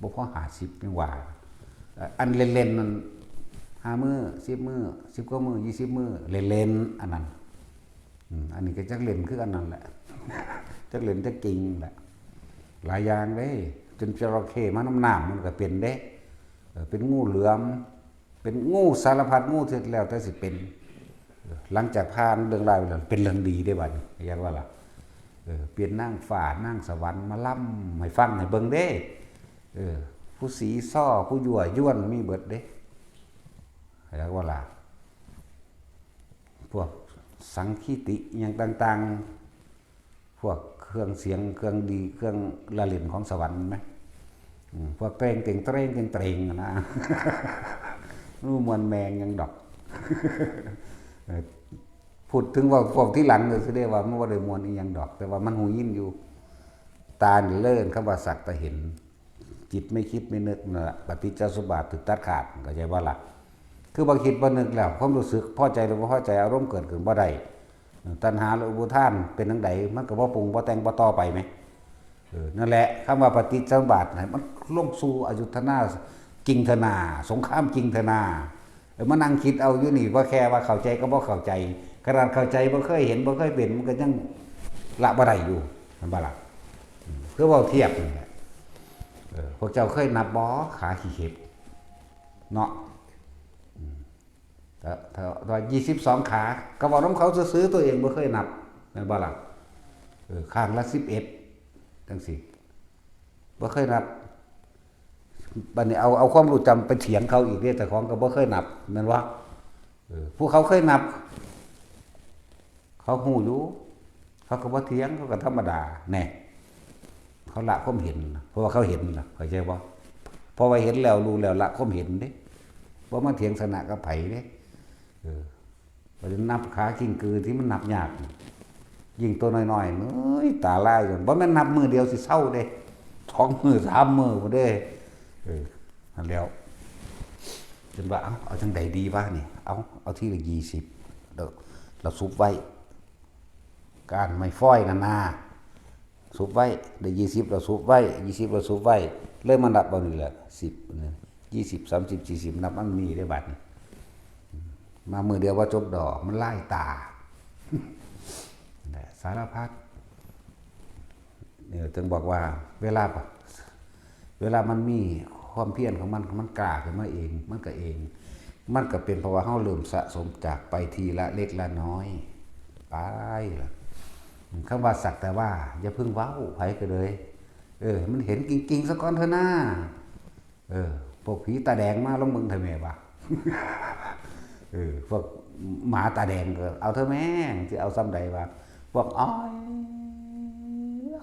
บ่พอห้าสิบยังว่า อันเล่นๆ นั่น ห้ามื้อ สิบมื้อ สิบเก้ามื้อ ยี่สิบมื้อ เล่นๆ อันนั้น อืม อันนี้ก็จักเล่นคืออันนั้นแหละ จักเล่นจักจริงแหละ หลายอย่างเด้ จนจระเข้มาน้ำน้ำมันก็เป็นเด้ เออ เป็นงูเหลือม เป็นงูสารพัดงูที่แล้วแต่สิเป็น เออ หลังจากผ่านเรื่องราวไปแล้ว เป็นเรื่องดีได้บัดนี้ อยากว่าล่ะ เออ เปลี่ยนนางฟ้านางสวรรค์มาล่ำให้ฟังให้เบิ่งเด้ เออ ผู้สีซ้อ ผู้ยั่วยวนมีเบิดเด้ อยากว่าล่ะ พวกสังคีติอิหยังต่างๆ พวกเครื่องเสียง เครื่องดี เครื่องละเล่นของสวรรค์ไหม อืม พวกเตรงเก่งเตรงเก่งเตรงอะนะ รู้มวนแมงยังดอก เออ พูดถึงว่าพวกที่หลังก็แสดงว่ามันบ่ได้มวนอีหยังดอก แต่ว่ามันหูยินอยู่ ตานี่เลิ่นคำว่าสักแต่เห็น จิตไม่คิดไม่นึกนั่นแหละ ปฏิจจสมบัติถูกตัดขาด เข้าใจบ่ล่ะ คือบ่คิดบ่นึกแล้ว ความรู้สึกพอใจหรือบ่พอใจ อารมณ์เกิดขึ้นบ่ได้ ตัณหาและอุปาทานเป็นจั่งใด มันก็บ่ปรุงบ่แต่งบ่ต่อไปไหม เออ นั่นแหละ คำว่าปฏิจจสมบัติน่ะ มันลงสู่อยุธนา กิงธนา สงครามกิงธนา เออ มานั่งคิดเอาอยู่นี่ ว่าแค่ว่าเข้าใจก็บ่เข้าใจ ขนาดเข้าใจบ่เคยเห็นบ่เคยเป็น มันก็ยังละบ่ได้อยู่ แม่นบ่ล่ะ อืม คือเว้าเทียบนี่แหละ เออ พวกเจ้าเคยนับบ่ ขาขี้เข็บ เนาะ อืม ถ้า ถ้า ถ้า ยี่สิบสอง ขา ก็เว้านำเขาซื่อๆ ตัวเองบ่เคยนับ แม่นบ่ล่ะ เออ ข้างละ สิบเอ็ด จั่งซี้ บ่เคยนับ บัดนี้เอา เอาความรู้จำไปเถียงเขาอีกเด้ เจ้าของก็บ่เคยนับ แม่นบ่ เออ ผู้เขาเคยนับ เขาฮู้อยู่ เขาก็บ่เถียง เขาก็ธรรมดา แน่ เขาละความเห็น เพราะว่าเขาเห็นน่ะ เข้าใจบ่ เพราะว่าเห็นแล้วรู้แล้วละความเห็นเด้ บ่มาเถียงชนะกับไผเด้ เออ ไปนับขากิ้งกือที่มันนับยาก ยิ่งตัวน้อยๆ เอ้ย ตาลายจน บ่แม่นนับมื้อเดียวสิเซาเด้ สองมื้อ สามมื้อพุ้นเด้ เออ นั่นแหล้ว จนว่า เอ้า เอาจั่งใดดีวะนี่ เอ้า เอาทีละ ยี่สิบ แล้ว แล้วสุบไว้ ก้านไม้ฟอยนั่นนา สุบไว้ ได้ ยี่สิบ แล้วสุบไว้ ยี่สิบ แล้วสุบไว้ เลยมานับเอานี่แหละ สิบ ยี่สิบ สามสิบ สี่สิบ นับมันมีได้บัดนี้ มามื้อเดียวบ่จบดอก มันลายตา นั่นแหละ สารพัด เนี่ย ถึงบอกว่า เวลา เวลามันมีความเพียรของมัน มันกล้าขึ้นมาเอง มันก็เอง มันก็เป็นเพราะว่าเฮาเริ่มสะสมจากไปทีละเล็กละน้อย ไปล่ะ คำว่าสักแต่ว่า อย่าเพิ่งเว้าไผก็เลย เออ มันเห็นจริงๆ ซะก่อนเถอะนะ เออ พวกผีตาแดงมาลองเบิ่งเถอะแม่ว่า เออ พวกหมาตาแดงก็เอาเถอะแม่ สิเอาส่ำใดวะ พวกอ้อย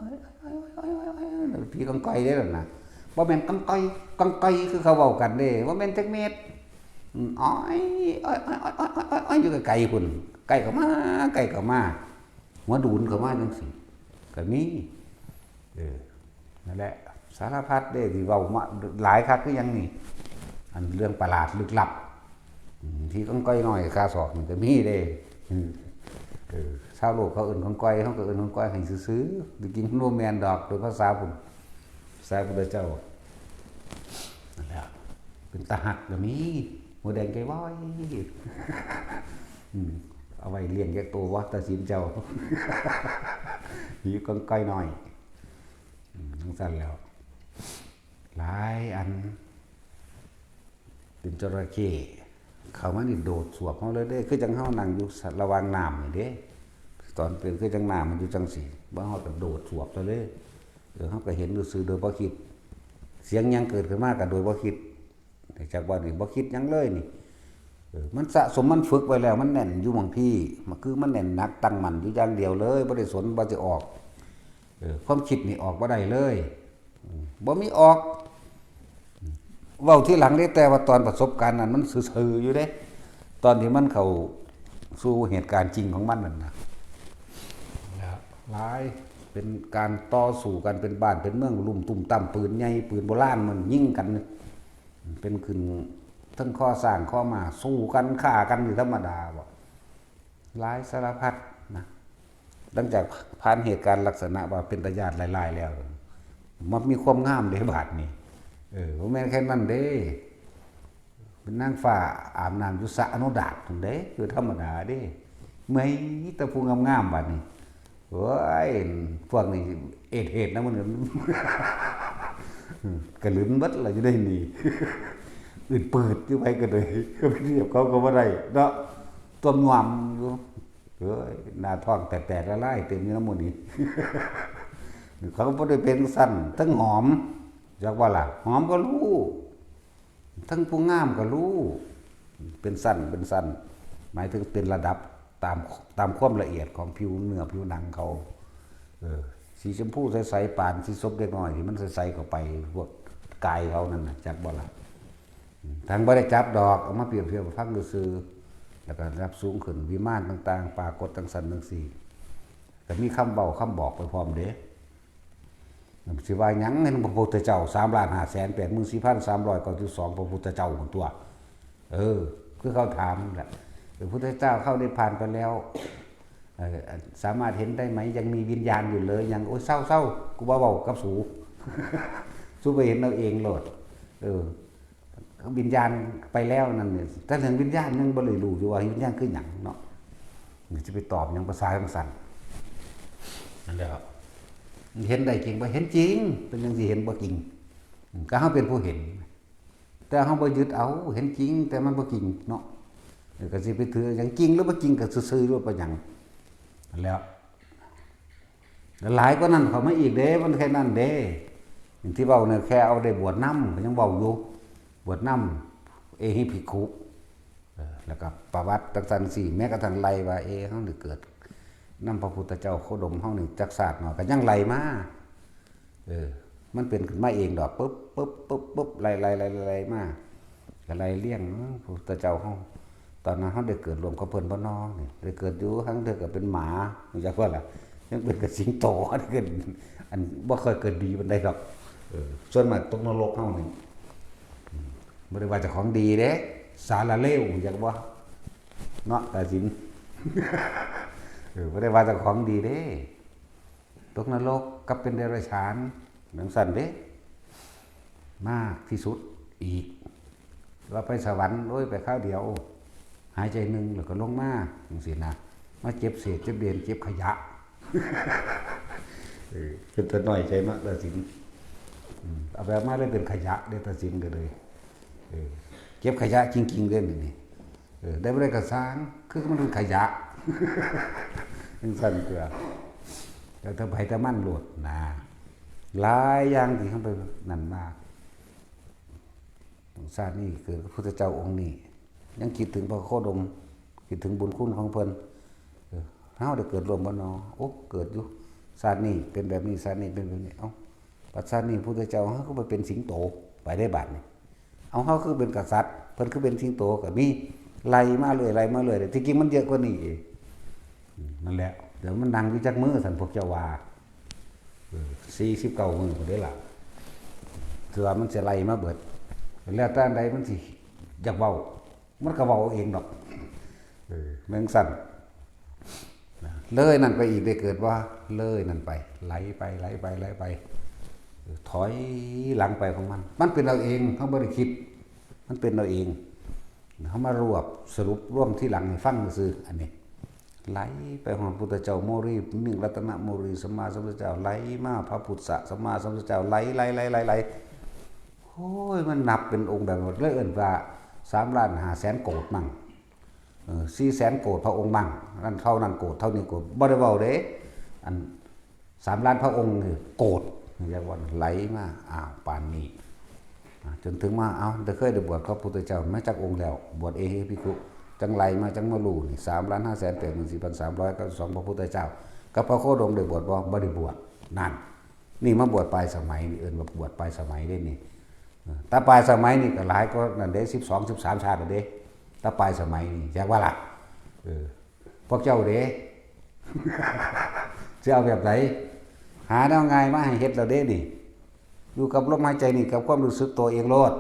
อ้อย อ้อย อ้อย อ้อย อ้อย อ้อย ผีกองกอยเด้อล่ะนะ บ่แม่นกองกอย กองกอยคือเขาเว้ากันเด้ บ่แม่นจักเม็ด อืม อ้อย อ้อย อ้อย อ้อย อ้อย อ้อย อ้อย อยู่ไกลๆ พุ้น ใกล้เข้ามา ใกล้เข้ามา หัวดูนเข้ามาจั่งซี้ ก็มี เออ นั่นแหละ สารพัดเด้ ที่เว้ามาหลายคักคือหยังนี่ อันเรื่องประหลาดลึกลับ อืม ที่กองกอยน้อยคาศอกนี่ก็มีเด้ อืม เออ ชาวโลกเขาเอิ้นกองกอย เฮาก็เอิ้นกองกอยให้ซื่อๆ จริงๆ มันบ่แม่นดอก โดยภาษาพุ้น ภาษาพุทธเจ้า นั่นแหละ เป็นตาฮักก็มี หัวแดงไก่ว้อย อืม เอาไว้เลี้ยงจักโตวะ ตาสินเจ้า ผีกองกอยน้อย อืม จั่งซั้นแล้ว หลายอัน เป็นจระเข้ เข้ามานี่โดดสวบเฮาเลยเด้ คือจั่งเฮานั่งอยู่ระหว่างน้ำนี่เด้ ตอนเป็นคือจั่งน้ำมันอยู่จั่งซี้ บ่เฮาก็โดดสวบซะเลย เออ เฮาก็เห็นซื่อๆ โดยบ่คิด เสียงหยังเกิดขึ้นมาก็โดยบ่คิด จากว่านี่บ่คิดหยังเลยนี่ เออ มันสะสมมันฝึกไว้แล้ว มันแน่นอยู่หม่องพี้ มันคือมันแน่นหนักตั้งมั่นอยู่อย่างเดียวเลย บ่ได้สนว่าสิออก เออ ความคิดนี่ออกบ่ได้เลย อืม บ่มีออก เว้าทีหลังเด้ แต่ว่าตอนประสบการณ์นั้นมันซื่อๆ อยู่เด้ ตอนที่มันเข้าสู่เหตุการณ์จริงของมันนั่นนะ หลาย เป็นการต่อสู้กัน เป็นบ้านเป็นเมืองลุ่มตุ้มตั้ม ปืนใหญ่ปืนโบราณมันยิงกัน เป็นขึ้นทั้งข้อสร้างข้อมาสู้กันฆ่ากันอยู่ธรรมดาบ่ หลายสารพัดนะ หลังจากผ่านเหตุการณ์ลักษณะว่าเป็นตาย้านหลายๆแล้ว มันมีความงามเด้บาดนี้ เออ บ่แม่นแค่นั้นเด้ เป็นนางฟ้าอาบน้ำอยู่สระอโนดาตพุ้นเด้ คือธรรมดาเด้ เมื่อยแต่ผู้งามๆบาดนี้ โอ้ย พวกนี้เอดเหตุนะมัน กระลืนเบิดละอยู่ได้นี่ อึดปืดอยู่ไปก็เลย ก็ไปเทียบเขาก็บ่ได้เนาะ ตัวมงวมอยู่ เอ้ย หน้าท้องแตกๆละลายๆเต็มอยู่นะหมู่นี้ เขาบ่ได้เป็นสั้น ทั้งหอม จักว่าล่ะ หอมก็รู้ ทั้งผู้งามก็รู้ เป็นสั้น เป็นสั้น หมายถึงเป็นระดับตาม ตามความละเอียดของผิวเนื้อผิวหนังเขา เออ สีชมพูใสๆ ปานสีศพเด็กน้อยที่มันใสๆเข้าไป พวกกายเขานั่นน่ะ จักบ่ล่ะ ทางบ่ได้จับดอก เอามาเปรียบเทียบให้ฟังซื่อๆ แล้วก็ระดับสูงขึ้น วิมานต่างๆ ปรากฏจังซั่นจังซี่ ก็มีคำเว้าคำบอกไปพร้อมเด้ สิว่าหยังเห็นพระพุทธเจ้า สามล้านห้าแสนแปดหมื่นสี่พันสามร้อยเก้าสิบสอง พระพุทธเจ้าพุ้นตัว เออ คือเขาถามนั่นแหละ พระพุทธเจ้าเข้านิพพานไปแล้ว เอ่อ สามารถเห็นได้ไหม ยังมีวิญญาณอยู่เลย ยัง โอ้ย เศร้าๆ กูบ่เว้ากับสู สูไปเห็นเอาเองโลด เออ วิญญาณไปแล้วนั่นเนี่ย แต่เรื่องวิญญาณยังบ่ได้รู้อยู่ว่าวิญญาณคือหยังเนาะ นี่จะไปตอบหยังภาษาจังซั่น นั่นแหละครับ เห็นได้จริงบ่ เห็นจริง เป็นจังสิเห็นบ่จริง อืม ก็เฮาเป็นผู้เห็น แต่เฮาบ่ยึดเอา เห็นจริง แต่มันบ่จริงเนาะ เออ ก็สิไปถือหยังจริงหรือบ่จริงก็ซื่อๆ โลด บ่หยัง นั่นแหล้ว หลายกว่านั้นเข้ามาอีกเด้ มันแค่นั้นเด้ ที่เว้าเนี่ยแค่เอาได้บวชนำ ก็ยังเว้าอยู่ บวชนำ เอหิภิกขุ เออ แล้วก็ประวัติจังซั่นสิ แม้กระทั่งไล่ว่า เอ เฮานี่เกิดนำพระพุทธเจ้าโคดมเฮานี่จักชาติเนาะ ก็ยังไล่มา เออ มันเป็นขึ้นมาเองดอก ปึ๊บ ปึ๊บ ปึ๊บ ปึ๊บ ไล่ ไล่ ไล่ ไล่ ไล่มา ก็ไล่เรียง พระพุทธเจ้าเฮา ตอนนั้นเฮาได้เกิดร่วมกับเพิ่นบ่น้อนี่ ได้เกิดอยู่ ลางเทื่อก็เป็นหมา รู้จักบ่ล่ะ ยังเป็นกับสิงโต ได้เกิด อันบ่ค่อยเกิดดีปานใดดอก เออ ส่วนมากตกนรกเฮานี่ อืม บ่ได้ว่าเจ้าของดีเด้ สารเลว รู้จักบ่ เนาะ ตาสิน เออ บ่ได้ว่าเจ้าของดีเด้ ตกนรกกับเป็นเดรัจฉาน จังซั่นเด้ มากที่สุดอีก ว่าไปสวรรค์ โอ้ย ไปคราวเดียว หายใจหนึ่งแล้วก็ลงมา จังซี่นะ มาเก็บเศษ เก็บเด่น เก็บขยะ เออ เป็นตาน้อยใจเนาะ ตาสิน อืม เอาแบบมาเลยเป็นขยะเด้ ตาสินก็เลย เออ เก็บขยะจริงๆเด้ นี่ เออ ได้บ่ได้ก็ซ่าง คือมันเป็นขยะ จังซั่นตัว แล้วแต่ไผแต่มันโลดนะ หลายอย่างที่เฮาไปนั่นมา ชาตินี้เกิดกับพุทธเจ้าองค์นี้ ยังคิดถึงพระโคดม คิดถึงบุญคุณของเพิ่น เออ เฮาได้เกิดร่วมบ่น้อ โอ้ เกิดอยู่ ชาตินี้เป็นแบบนี้ ชาตินี้เป็นแบบนี้ เอ้า บัดชาตินี้พุทธเจ้าเฮาก็ไปเป็นสิงโต ไปได้บาดนี้ เอา เฮาคือเป็นกษัตริย์ เพิ่นคือเป็นสิงโต ก็มี ไล่มาเรื่อย ไล่มาเรื่อย ที่จริงมันเยอะกว่านี้อีก อืม นั่นแหละ เดี๋ยวมันนั่งอยู่จักมื้อซั่น พวกเจ้าว่า เออ สี่สิบเก้ามื้อพุ้นเด้ล่ะ คือว่ามันสิไล่มาเบิด แล้วแต่อันใดมันสิอยากเว้า มันก็เว้าเอาเองดอก เออ แม่นซั่น นะ เลยนั่นไปอีกได้เกิดบ่ เลยนั่นไป ไหลไป ไหลไป ไหลไป เออ ถอยหลังไปของมัน มันเป็นเอาเอง เฮาบ่ได้คิด มันเป็นเอาเอง เฮามารวบสรุปรวมทีหลังให้ฟังซื่อๆ อันนี้ ไหลไปฮอดพุทธเจ้าโมรี มิ่งรัตนโมรี สัมมาสัมพุทธเจ้า ไหลมาพระพุทธสัมมาสัมพุทธเจ้า ไหล ไหล ไหล ไหล ไหล โอ้ย มันนับเป็นองค์แบบ เลยเอิ้นว่าสามล้านห้าแสนโกฏมั้ง เออ สี่แสนโกฏพระองค์มั้ง นั่นเท่านั้นโกฏ เท่านี้โกฏ บ่ได้เว้าเด้ อัน สามล้านพระองค์นี่โกฏ เรียกว่าไหลมา อ้าว ปานนี้ อ่า จนถึงมา เอ้า ได้เคยได้บวชกับพระพุทธเจ้ามาจักองค์แล้ว บวชเอหิภิกขุ จังไหลมา จังมารู้นี่ สามล้านห้าแสนแปดหมื่นสี่พันสามร้อยเก้าสิบสอง พระพุทธเจ้า กับพระโคดมได้บวชบ่ บ่ได้บวช นั่น นี่มาบวชปลายสมัยนี่ เอิ้นว่าบวชปลายสมัยเด้นี่ เออ แต่ปลายสมัยนี่ก็หลายกว่านั่นเด้ สิบสอง สิบสามชาติแล้วเด้ แต่ปลายสมัยนี่อยากว่าล่ะ เออ พวกเจ้าเด้ จะเอาแบบไหน หาแนวง่ายมาให้เฮ็ดเราเด้นี่ อยู่กับลมหายใจนี่ กับความรู้สึกตัวเองโลด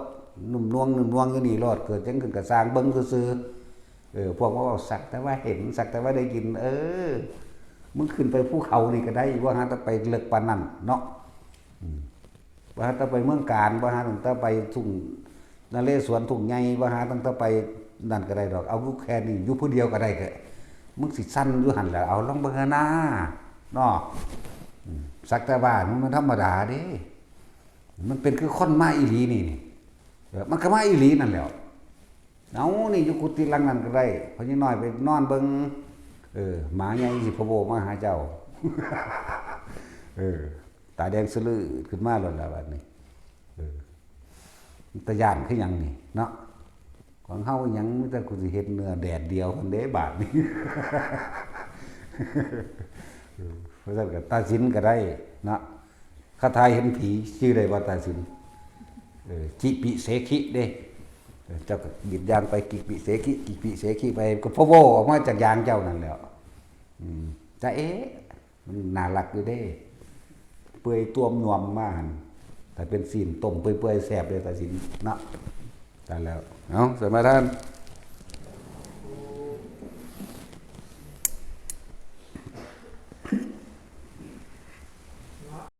นุ่มนวงนุ่มนวงอยู่นี่โลด เกิดจังขึ้นกะสร้างเบิ่งซื่อๆ เออ พวกว่าสักแต่ว่าเห็น สักแต่ว่าได้ยิน เออ มึงขึ้นไปภูเขานี่ก็ได้ ว่าหาแต่ไปเลิกปานนั้นเนาะ อืม ว่าหาแต่ไปเมืองกาญ ว่าหาตั้งแต่ไปทุ่งนเรศวร ทุ่งใหญ่ ว่าหาตั้งแต่ไปนั่นก็ได้ดอก เอาอยู่แค่นี้ อยู่ผู้เดียวก็ได้ก็ มึงสิสั่นอยู่หั่นแหละ เอาลองเบิ่งหาหน้าเนาะ อืม สักแต่ว่ามันธรรมดาเด้ มันเป็นคือคนมาอีหลีนี่นี่ เออ มันก็มาอีหลีนั่นแหละ เอานี่อยู่กุฏิหลังนั้นก็ได้ พอยังน้อยไปนอนเบิ่ง เออ หมาใหญ่สิพะโวมาหาเจ้า เออ ตาแดงสะลือขึ้นมาแล้วล่ะบัดนี้ เออ ตาย่านคือหยังนี่เนาะ ของเฮาหยังมีแต่กูสิเฮ็ดเนื้อแดดเดียวคนเด้บาดนี้ เออ เพราะฉะนั้นก็ตาสินก็ได้เนาะ คาถาเห็นผีชื่อใดว่าตาสิน เออ จิปิเสขิเด้ เออ เจ้าก็บิดยางไปกิปิเสขิ กิปิเสขิไป ก็พะโวออกมาจากยางเจ้านั่นแหล้ว อืม จะเอ๊ะ มันน่ารักอยู่เด้ เปื่อยต้วมนวมมาหั่น แต่เป็นสิ้นต้มเปื่อยๆแซ่บเลยตาสินเนาะ แต่แล้ว เอา สมาทาน